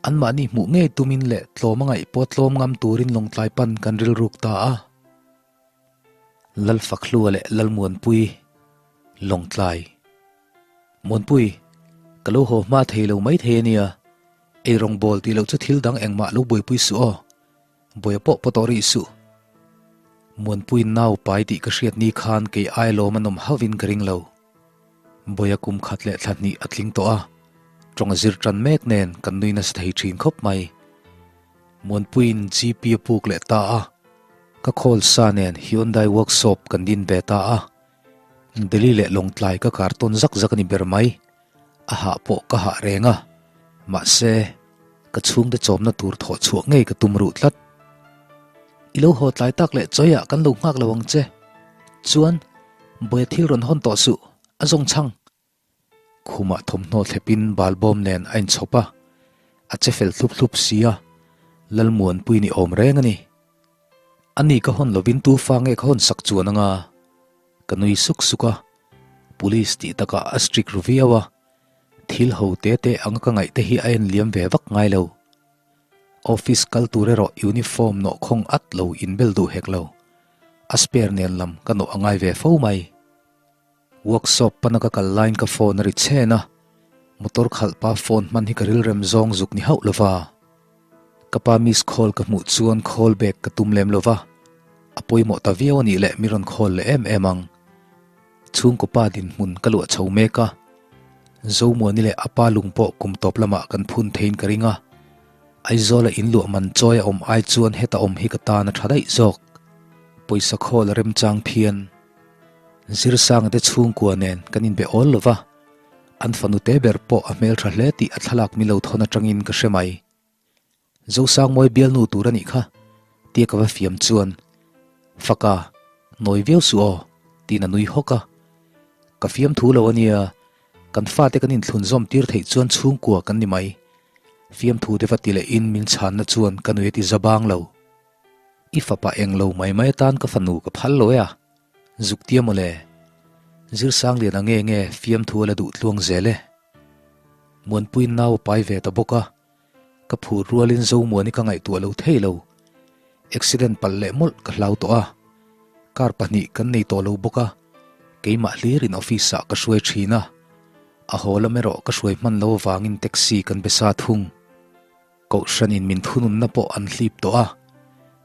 Anmahni hmuh ngei tumin leh tlawm a ngaih pawh tlawm ngam turin Lawngtlai pan kan rilruk ta a. Lal Fakhlua leh Lal Muanpui, Lawngtlai. Muanpui, ka lo haw hma thei lo mai thei a nia. Eirawng bawl tih loh chu thil dang engmah lo buaipui suh aw. Buaia pawh pawh tawh rih suh. Muanpuiin nau pai tih ka hriat ni khan kei ai lawm a nawm hauhin ka ring lo. Buaia kum khat leh thla hnih a tling tawh a, tawng a zir tan mek nen kan nui nasa thei thin khawp mai. Muanpuiin GP a puk leh ta a, ka call sa nen Hyundai workshop kan din ve ta a. Delhi leh Lawngtlai ka kar tawn zak zak a ni ber mai. A hah pawh ka hah reng a, mahse, ka chhungte chawmna tur thawh chhuah ngei ka tum ruh tlat. I lo haw tlai tak leh chawiah kan lo nghak lo ang che. Chuan, Buaia thil rawn hawn tawh suh, a zawng chhang. Khumah thawmhnaw thlepin balbawm nen a inchhawp a, a che fel thlup thlup si a, Lalmuanpui ni awm reng a ni. Ani ka hawn lovin tu fa nge ka hawn sak chuan anga? Ka nui suk suk a, police tih takah a strict ru viau a, thil ho te te anga ka ngaih te hi a en liam ve vak ngai lo. Office kal tur erawh uniform nawh khawng at lo inbel duh hek lo, a spare nen lam ka nawh a ngai ve fo mai. Workshop pana ka kal laiin ka phone a ri chhen a, motor khalh pa phone hman hi ka rilrem zawng zuk ni hauh lova. Ka pa miss call ka hmuh chuan call back ka tum lem lova, a pawimawh ta viau a nih leh mi rawn call leh em em ang. Chhungkaw pa dinhmun ka luah chho mek a, Zomuani leh a pa lung pawh kum tawp lamah kan phun theiin ka ring a, Aizawla in luah man chawi a awm ai chuan heta awm hi ka tan a tha daih zawk. Pawisa call a remchang phian. Zirsanga te chhungkua nen kan inbe awl lo va, an fanu te ber pawh a hmeltha hle tih a thlalak mi lo thawn atangin ka hre mai. Zosangmawi bialnu tur a nih kha, tia ka va fiam chuan, Faka, nawi viau suh aw, tiin a nui hawk a. Ka fiam thu lo a nia, kan fate kan inthlun zawm tir theih chuan chhungkua kan ni mai. Fiamthu te va ti lehin min chhanna chuan ka nui a ti za bang lo. I fapa eng lo mai mai atan ka fanu ka phal lo e a, zuk tia mawle. Zirsangliana nge nge fiamthu a la duh tluang zel e. Muanpuiin nau a pai ve ta bawk a, ka phur rualin Zomuani ka ngaihtuah lo thei lo. Accident palh leh mawlh ka hlau tawh a, kar pahnih kan nei tawh lo bawk a, keimah hlirin office ah ka hruai thin a, a haw lam erawh ka hruai hman lo avangin taxi kan be sa thung. Kohhranin min thununna pawh an hlip tawh a,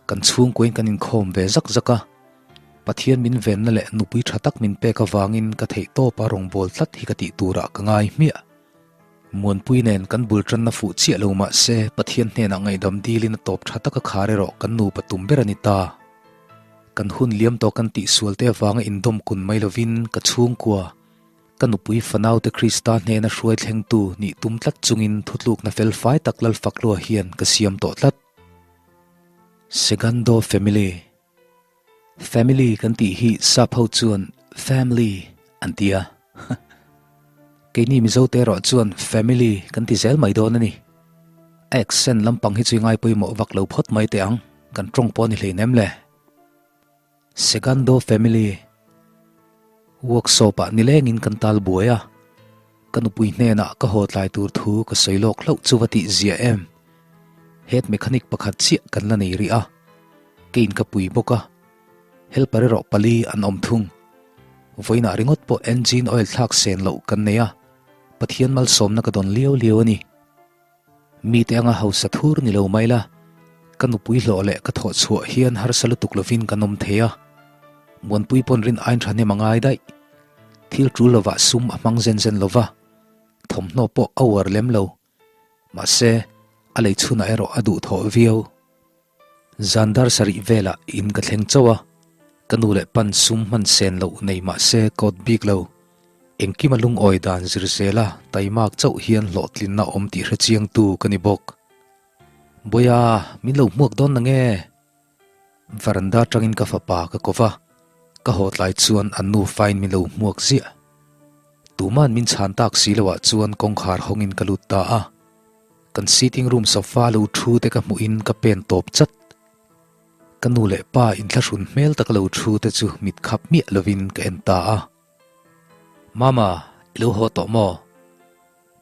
kan chhungkuain kan inkhawm ve zak zak a. Pathian min venna leh nupui tha tak min pek avangin ka theih tawpa rawngbâwl tlat hi ka tih turah ka ngai hmiah. Muanpui nen kan bul tanna fuh chiah lo mah se Pathian hnenah ngaihdam dilin a tawp tha taka khar erawh kan nupa tum ber a ni ta. Kan hun liam tawh kan tihsual te avanga indawm kun mai lovin ka chhungkua, Ka nupui fanaute Krista hnena hruai thlengtu nih tum tlat chungin thutlukna fel fai tak Lalfaklua hian ka siam tawh tlat. Segundo Family Family kan tih hi sap ho chuan family an ti a. Keini Mizote erawh chuan family kan ti zel mai dawn a ni. A accent lampang hi chu i ngai pawimawh vak lo phawt mai teh ang, kan tawng pawh a ni hleinem le. Segundo Family Workshop ah nilengin kan tal buai a, ka nupui hnenah ka haw tlai tur thu ka sawi lawk hlauh chu va tih ziah em. Head mechanic pakhat chiah kan la nei rih a, keiin ka pui bawk a, helper erawh pali an awm thung. Vawiinah ringawt pawh engine oil thlak sen loh kan nei a, Pathian malsawmna ka dawn liau liau a ni. Mite anga hausa thur ni lo mai la, ka nupui hlawh leh ka thawh chhuah hian harsa lutuk lovin kan awm thei a. Muanpui pawn rin ain thahnem a ngai daih. Thil tul lovah sum a hmang zen zen lova, thawmhnaw pawh a uar lem lo. Mahse, a lei chhunah erawh a duhthawh viau. Zan dar sarih velah in ka thleng chauh a, ka nu leh pan sum hman sen loh nei mah se kawt bik lo. Engkima lungawi dan zir zela taimak chauh hian hlawhtlinna awm tih hre chiangtu ka ni bawk. Bawiha, min lo hmuak dawn na nge? Varanda atangin ka fapa ka ko va, ka haw tlai chuan an nu fain min lo hmuak ziah. Tuman min chhan tak si loah chuan kawngkhar hawngin ka lut ta a. Kan sitting room sofa lo thu te ka hmuhin ka pen tawp chat. Ka nu leh pa inthlahrun hmel taka lo thu te chu mit khap miah lovin ka en ta a. Mama, i lo haw tawh maw?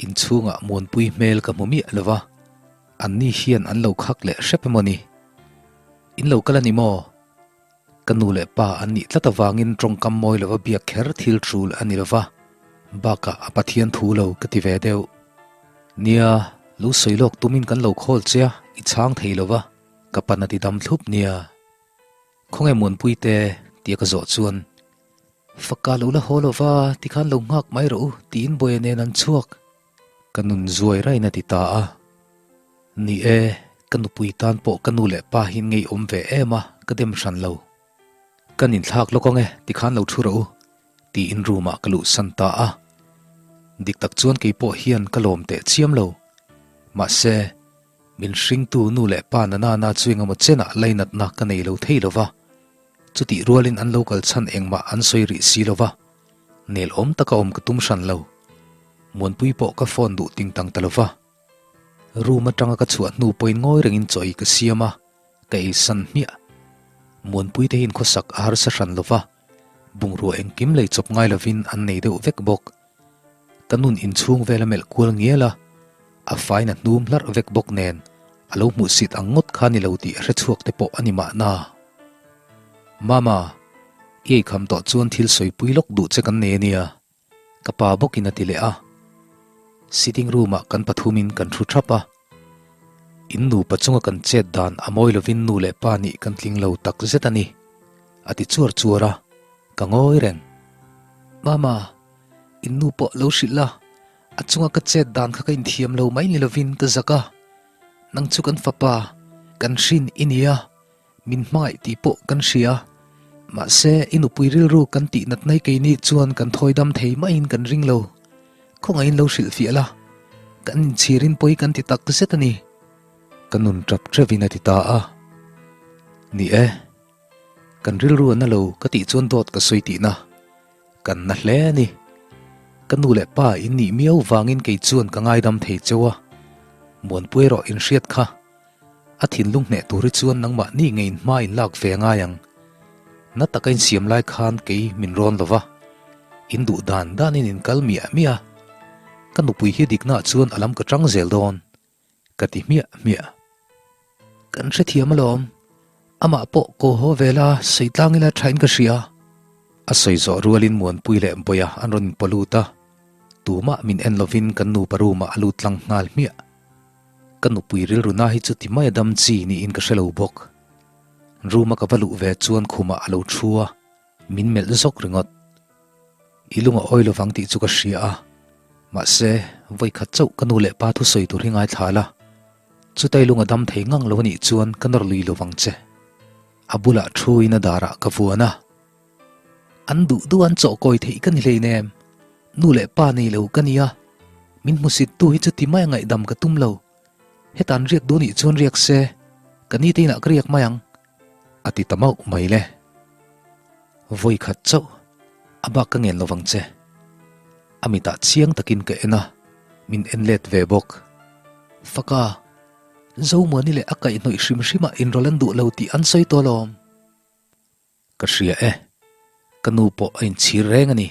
Inchhungah Muanpui hmel ka hmu miah lova, anni hian an lo khak leh hrep emaw ni? In lo kal a ni maw? Ka nu leh pa an nih tlat avangin tawngkam mawi lova biak kher thil tul a ni lova, bakah a Pathian thu lo ka ti ve deuh. Nia, Lo sawi lawk tumin kan lo call che a, i chhang thei lo va, ka pan a ti dam thlup nia. Khawnge Muanpui te? tia ka zawh chuan, Faka lo la haw lo va, tikhan lo nghak mai rawh u, tiin Bawia nen an chhuak. Ka nun zuai rain a ti ta a. Ni e, ka nupui tan pawh ka nu leh pa hian ngeiawm ve em a, ka dem hran lo. Kan inthlak lawk ang e, tikhan lo thu rawh u, tiin room ah ka luhsan ta a. Dik tak chuan kei pawh hian ka lawm teh chiam lo. Mahse, min hringtu nu leh pa na nana chu engemaw chenah lainatna ka nei lo thei lo va. Chutih rualin an lo kal chhan engmah an sawi rih si lo va, nel awm taka awm ka tum hran lo. Muanpui pawh ka phone duh ting tang ta lo va. Room atanga ka chhuah hnu pawhin ngawi rengin chaw ei ka siam a, ka ei san hmiah. Muanpui te hian khawsak a harsa hran lo va, bungrua engkim lei chawp ngai lovin an nei deuh vek bawk. Ka nun inchhung vel a melh kual ngial a, a fain a hnum hlarh vek bawk nen a lo hmuhsit ang ngawt kha ni lo tih a hre chhuak te pawh a ni mahna. Mama, i eikham tawh chuan thil sawipui lawk duh che kan nei a nia, ka pa bawkin a ti leh a. Sitting room ah kan pathumin kan thu thap a. In nupa chunga kan chet dan a mawi lovin nu leh pa nih kan tling lo tak zet a ni, a ti chuar chuar a, ka ngawi reng. Mama, in nu pawh lo hrilh la, a chunga ka chet dan kha ka inthiam lo mai ni lovin ka zak a, nang chu kan fapa, kan hrin i nia, min hmangaih tih pawh kan hria. Mahse, i nupui rilru kan tih nat nai keini chuan kan thawi dam thei maiin kan ring lo. Khawngaihin lo hrilhfiah la, kan inchhirin pawi kan ti tak zet a ni. Ka nun tap teuhin a ti ta a. Ni e, kan rilru a na lo ka tih chuan dawt ka sawi tihna. Kan na hle a ni. Ka nu leh pa in nih miau vangin kei chuan ka ngaidam thei cheu a. Muanpui erawh in hriat kha. A thinlung hneh tur hi chuan nangmah ni ngeiin hma in lak ve a ngai ang. Na taka in siam lai khan kei min rawn lo va. In duh dan danin in kal miah miah a. Ka nupui hi diknaah chuan a lam ka tang zel dawn. Ka ti hmiah hmiah. Kan hrethiam alawm. Amah pawh kaw haw ve la, sawi tlang ila thain ka hria. A sawi zawh rualin Muanpui leh Bawia an rawn inpaw lut a. Tumah min en lovin kan nupa room-ah a lut tlang nghal hmiah. Ka nupui rilru na hi chu ti mai a dam chi niin ka hre lo bawk. Room-a ka va luh ve chuan khumah a lo thu a, min melh zawk ringawt. I lung a awi lovang tih chu ka hria a, mahse, vawikhat chauh ka nu leh pa thusawi tur hi ngaithla la, chutai lung a dam thei ngang lo anih chuan ka nawr lui lovang che. A bulah thuin a darah ka vuan a, An duh duh an chawhkawi theih ka ni hleinem, nu leh pa nei lo ka nia, min hmusittu hi chuti mai a ngaihdam ka tum lo, heta an riak duh nih chuan riak se, ka nite inah ka riak mai ang, a ti ta mauh mai le. Vawikhat chauh a bak ka ngen lovang che. A mitah chiang takin ka en a, min en let ve bawk. Faka, Zomuani leh a kaihhnawih hrim hrimah inrawlh an duh lo tih an sawi tawh alawm. Ka hria e, ka nu pawh a inchhir reng a ni.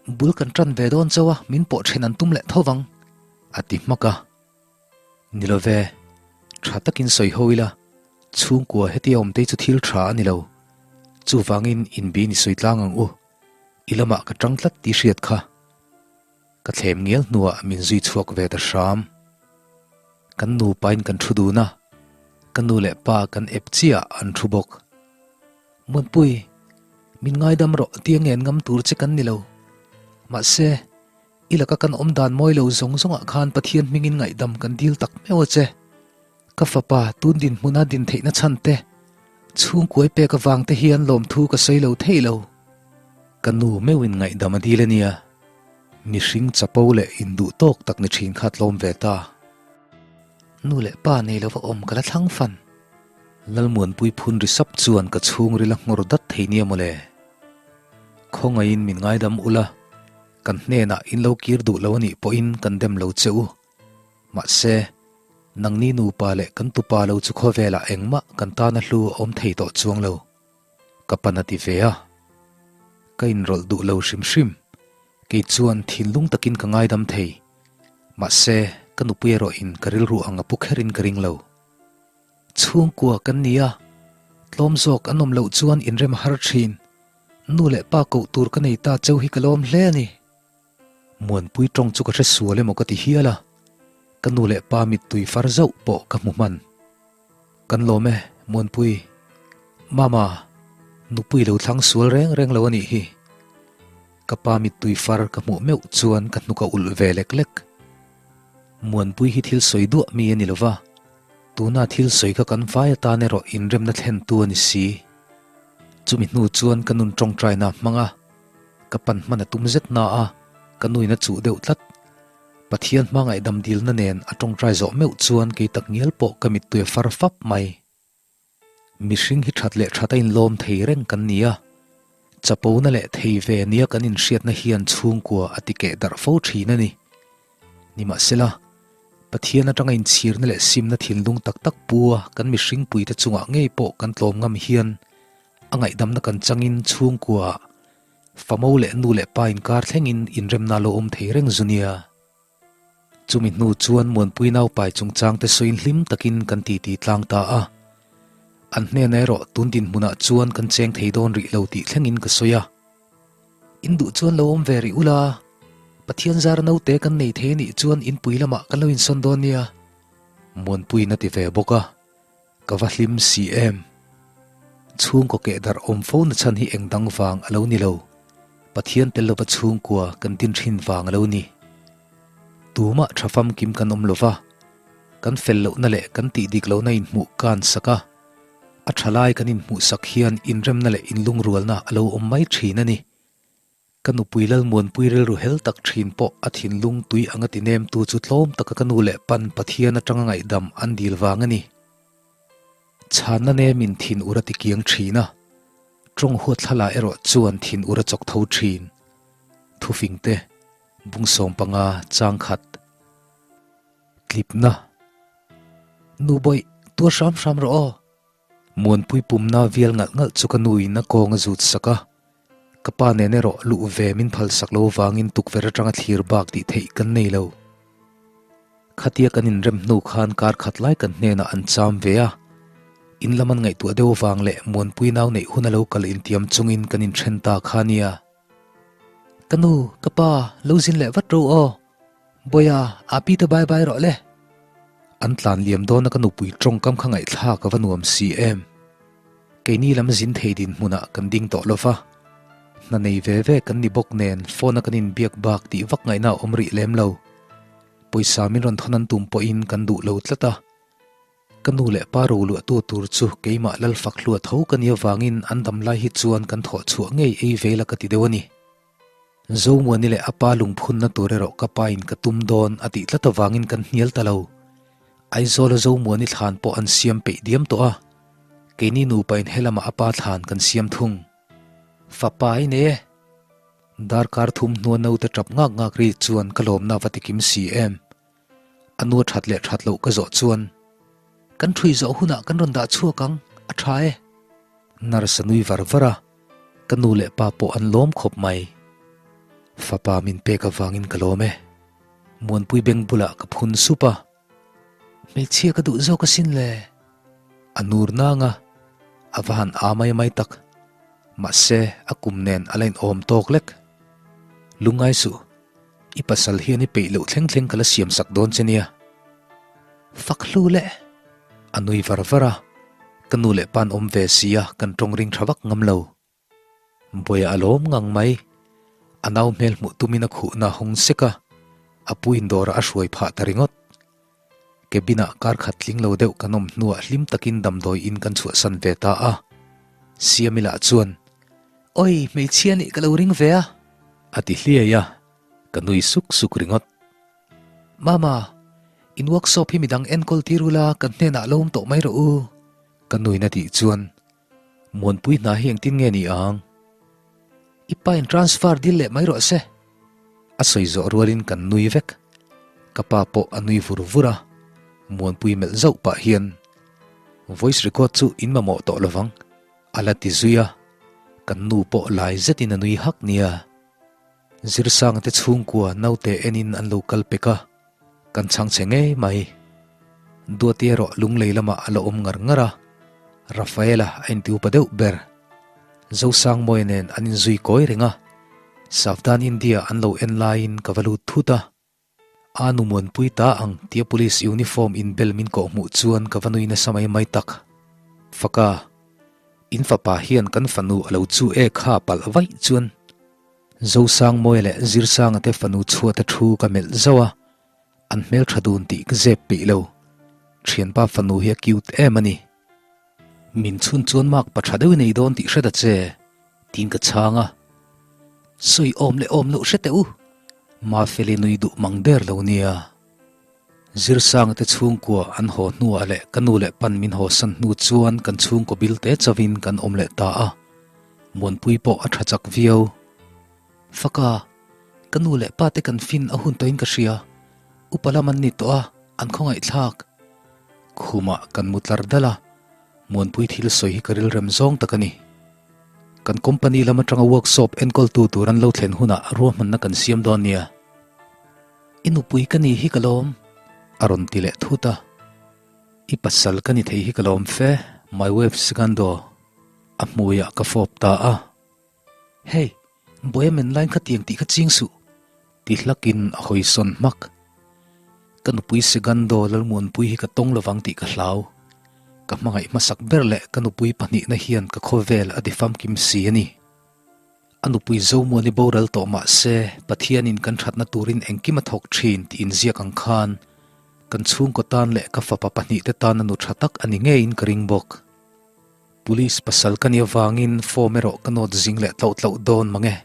Bul kan tan ve dawn chauh a, min pawh then an tum leh tho vang, a ti hmak a. Ni lo ve, tha takin sawi ho ila, chhungkua hetia awm te chu thil tha a ni lo. Chuvangin inbi ni sawi tlang ang u, i lamah ka tang tlat tih hriat kha. Ka thlem ngial hnuah min zui chhuak ve ta hram. Kan nupain kan thu dun a, ka nu leh pa kan ep chiah an thu bawk. Muanpui, min ngaidam rawh tia ngen ngam tur che kan ni lo. Mahse, I laka kan awm dan mawi lo zawng zawngah khan Pathian hmingin ngaihdam kan dil tak meuh a che. Ka fapa tun dinhmuna din theihna chhan te, chhungkuai pek avang te hian lawmthu ka sawi lo thei lo. Ka nu meuhin ngaihdam a dil a nia. Mihring chapo leh induh tawk tak ni thin kha tlawm ve ta. Nu leh pa nei lova awm ka la thlang fan. Lalmuanpui phun ri sap chuan ka chhungril a nghawr dat thei nia mawle. Khawngaihin min ngaidam ula. Kan hnenah in lo kir duh lo a nih pawhin kan dem lo che u. Mahse, nangni nupa leh kan tupa lo chu khawvelah engmah kan tana hlu a awm thei tawh chuang lo. Ka pan a ti ve a. Ka inrawlh duh lo hrim hrim. Kei chuan thinlung takin ka ngaidam thei. Mahse, ka nupui erawhin ka rilru ang a pu kherin ka ring lo. Chhungkua kan ni a, tlawm zawk an awm loh chuan inrem har thin. Nu leh pa koh tur ka nei ta cheu hi ka lawm hle a ni. Muanpui tawng chu ka hre sual emaw ka ti hial a. Ka nu leh pa mittui far zauh pawh ka hmu hman. Kan lawm e, Muanpui. Mama, nupui lo thlang sual reng reng lo a nih hi. Ka pa mittui far ka hmuh meuh chuan ka hnuk a ulh ve lek lek. Muanpui hi thil sawi duah mi a ni lo va, tuna thil sawi kha kan vai atan erawh inremna thlentu a ni si. Chumi hnu chuan ka nun tawngtaina a hmang a, ka pan hman a tum zet na a, ka nuin a chuh deuh tlat. Pathian hma ngaihdam dilna nen a tawngtai zawh meuh chuan kei tak ngial pawh ka mittui a far fap mai. Mihring hi that leh that a inlawm thei reng kan ni a, chapona leh thei ve nia kan inhriatna hian chhungkua a ti keh darh fo thin a ni. Nimahsela, Pathian atanga inchhirna leh simna thinlung tak tak pu a kan mihring puite chungah ngei pawh kan tlawm ngam hian a ngaihdamna kan changin chhungkuaah Famo leh nu leh pa inkar thlengin inremna lo awm thei reng zu nia. Chumi hnu chuan Muanpui naupai chungchangte sawiin hlim takin kan titi tlang ta a. An hnenah erawh tun dinhmunah chuan kan cheng thei dawn rih lo tih thlengin ka sawi a. In duh chuan lo awm ve rih ula, Pathian zara naute kan nei thei anih chuan inpui lamah kan lo insawn dawn nia. Muanpuiin a ti ve bawk a. Ka va hlim si em? Chhungkaw keh darh awm fo na chhan hi eng dang vang a lo ni lo. Pathian tel lova chhungkua kan din thin vang a lo ni. Tumah tha famkim kan awm lova, kan fel lohna leh kan tih dik lohna inhmuh kan sak a, a tha lai kan inhmuh sak hian inremna leh inlungrualna a lo awm mai thin a ni. Ka nupui Lalmuanpui rilru hel tak thin pawh a thinlung tui anga ti nemtu chu tlawm taka ka nu leh pan Pathian atanga ngaihdam an dil vang a ni. Chhanna nemin thin ur a ti kiang thin a, tawng huat thla erawh chuan thin ur a chawk tho thin. Thufingte, Bungsawm panga, Changkhat. Tlipna. Nu bawih, tuar hram hram rawh aw. Muanpui pumna vial ngalh ngalh chu ka nuin a kawng a zut sak a, ka pa nen erawh luh ve min phal sak lo vangin tukverh atanga thlir bak tih theih kan nei lo. Khatia kan inrem hnu khan kar khat lai kan hnenah an cham ve a, in lam an ngaihtuah deuh vang leh Muanpui nau neih hun a lo kal intiam chungin kan inthen ta kha nia. Ka nu, ka pa, lo zin leh vat ro aw. Bawiha, a pi te bai bai rawh le. An tlan liam dawna ka nupui tawngkam kha ngaihthlak a va nuam si em. Keini lam zin thei dinhmunah kan ding tawh lo va. Hna nei ve ve kan ni bawk nen phone a kan inbiak bak tih vak ngaihna a awm rih lem lo. Pawisa min rawn thawn an tum pawhin kan duh lo tlat a. Ka nu leh pa roluahtu tur chu keimah Lalfak hlua tho ka nih avangin an dam lai hi chuan kan thawh chhuah ngei ei ve la ka ti deuh a ni. Zomuani leh a pa lungphunna tur erawh ka pain ka tum dawn a tih tlat avangin kan hnial ta lo. Aizawla Zomuani thlan pawh an siam peih diam tawh a, keini nupain helamah a pa thlan kan siam thung. Fapa i nei e! Darkar thum hnua naute tap ngak ngak ri chuan ka lawmna va tikim si em. A nu a that leh that loh ka zawh chuan, Kan ṭhui zawh hunah kan rawn dah chhuak ang, a ṭha e. Nurse a nui var var a, ka nu leh pa pawh an lawm khawp mai. Fapa min pek avangin ka lawm e. Muanpui beng bulah ka phun sup a, Hmeichhia ka duh zawk asin le. A nur nang a, a va han aa mai mai tak. Mahse, a kum nen a la inawm tawk lek. Lungngai suh. I pasal hian i peih loh thleng thleng ka la siam sak dawn che nia. Fak hlu le! A nui var var a, ka nu leh pa'n awm ve si a kan tawng ring tha vak ngam lo. Bawiha a lawm ngang mai. A nau hmel hmuh tumin a khuhna a hawng sek a, a pu indawrah a hruai phah ta ringawt. Cabin-ah kar khat tling lo deuh kan awm hnuah hlim takin damdawi in kan chhuahsan ve ta a. Siamila chuan, Oi, hmeichhia nih ka lo ring ve a! A ti hliai a, ka nui suk suk ringawt. Mama, in workshop hi midang enkawl tir ula kan hnenah lo awm tawh mai rawh u, ka nuin a tih chuan, Muanpui hna hi engtin nge ni ang? I pa in transfer dil leh mai rawh se. A sawi zawh rualin kan nui vek. Ka pa pawh a nui vur vur a, Muanpui melh zauh pah hian, Voice record chu in mamawh tawh lovang, a la ti zui a, kan nu pawh lai zetin a nui hak nia. Zirsanga te chhungkua naute enin an lo kal pek a, kan chhang chhe ngei mai. Duati erawh lunglei lamah a la awm ngar ngar a, Rafaela a inti upa deuh ber. Zosangmawia nen an inzui kawi reng a, Savdhan India an lo en laiin ka va lut thut a. A nu muanpui ta ang tia police uniform inbel min kawh hmuh chuan ka va nui nasa mai mai tak. Faka, in fapa hian kan fanu a lo chu e kha palh vaih chuan Zosangmawia leh Zirsanga te fanu chhuata thu ka melh zauh a, an hmeltha dun tih ka zep peih lo. Thianpa fanu hi a cute em a ni. Min chhun chuan mark pa tha deuh i nei dawn tih hre ta che, tiin ka chhang a. Sawi awm leh awm loh hre teh u, Mafeli nui duh mang der lo nia. Zirsanga te chhungkua an haw hnuah leh ka nu leh pan min haw san hnu chuan kan chhungkaw bil te chauhin kan awm leh ta a. Muanpui pawh a tha chak viau. Faka, ka nu leh pa te kan fin a hun tawhin ka hria. Upa lam an ni tawh a, an khawngaihthlak. Khumah kan mu tlar dal a, Muanpui thil sawi hi ka rilrem zawng tak a ni. Kan company lam atanga workshop enkawltu tur an lo thlen hunah ruahmanna kan siam dawn nia. I nupui ka ni hi ka lawm, a rawn ti leh thut a. I pasal ka ni thei hi ka lawm fe, my wife Sigando, a hmuiah ka fawp ta a. Hey, Buaia men line kha tiang tih kha ching suh, ti hlakin a hawi sawn hmak. Ka nupui Segundo Lalmuanpui hi ka tawng lovang tih ka hlau. Ka hmangaih hmasak ber leh ka nupui pahnihna hian ka khawvel a ti famkim si a ni. A nupui Zomuani boral tawh mah se, Pathianin kan thatna turin engkim a thawk thin tih inziak ang khan kan chhungkaw tan leh ka fapa pahnihte tana nu tha tak a ni ngeiin ka ring bawk. Police pasal ka nih avangin form erawh ka nawt zing leh tlauh tlauh dawn mang e.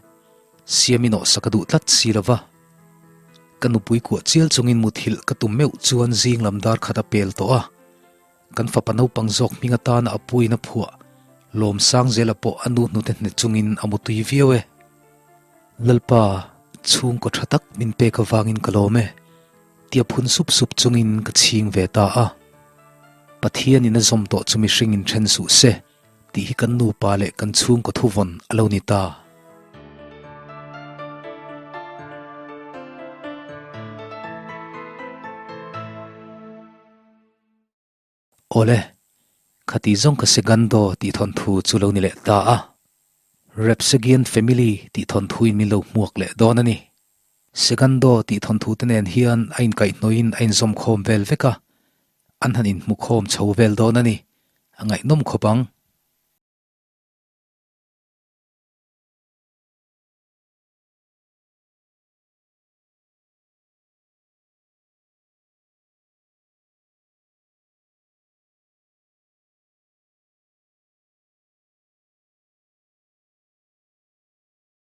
Siam inawhsa ka duh tlat si lo va. Ka nupui kuah chial chungin muthilh ka tum meuh chuan zing lam dar khat a pel tawh a. Kan fapa naupang zawk hming atana a puiin a phuah Lawmsangzela pawh a nu hnute hne chungin a mutui viau e. Lalpa, chhungkaw tha tak min pek avangin ka lawm e. Tia phun sup sup chungin ka chhing ve ta a. Pathianin a zawm tawh chu mihring in then suh se tih hi kan nupa leh kan chhungkaw thuvawn a lo ni ta. Awle, khati zawng ka Segundo tih thawnthu chu lo ni leh ta a. Repsegian Family tih thawnthu in min lo hmuak leh dawn a ni. Segundo tih thawnthu te nen hian a inkaihhnawhin a inzawmkhawm vel vek a, an han inhmukhawm chho vel dawn a ni. A ngaihnawm khawp ang.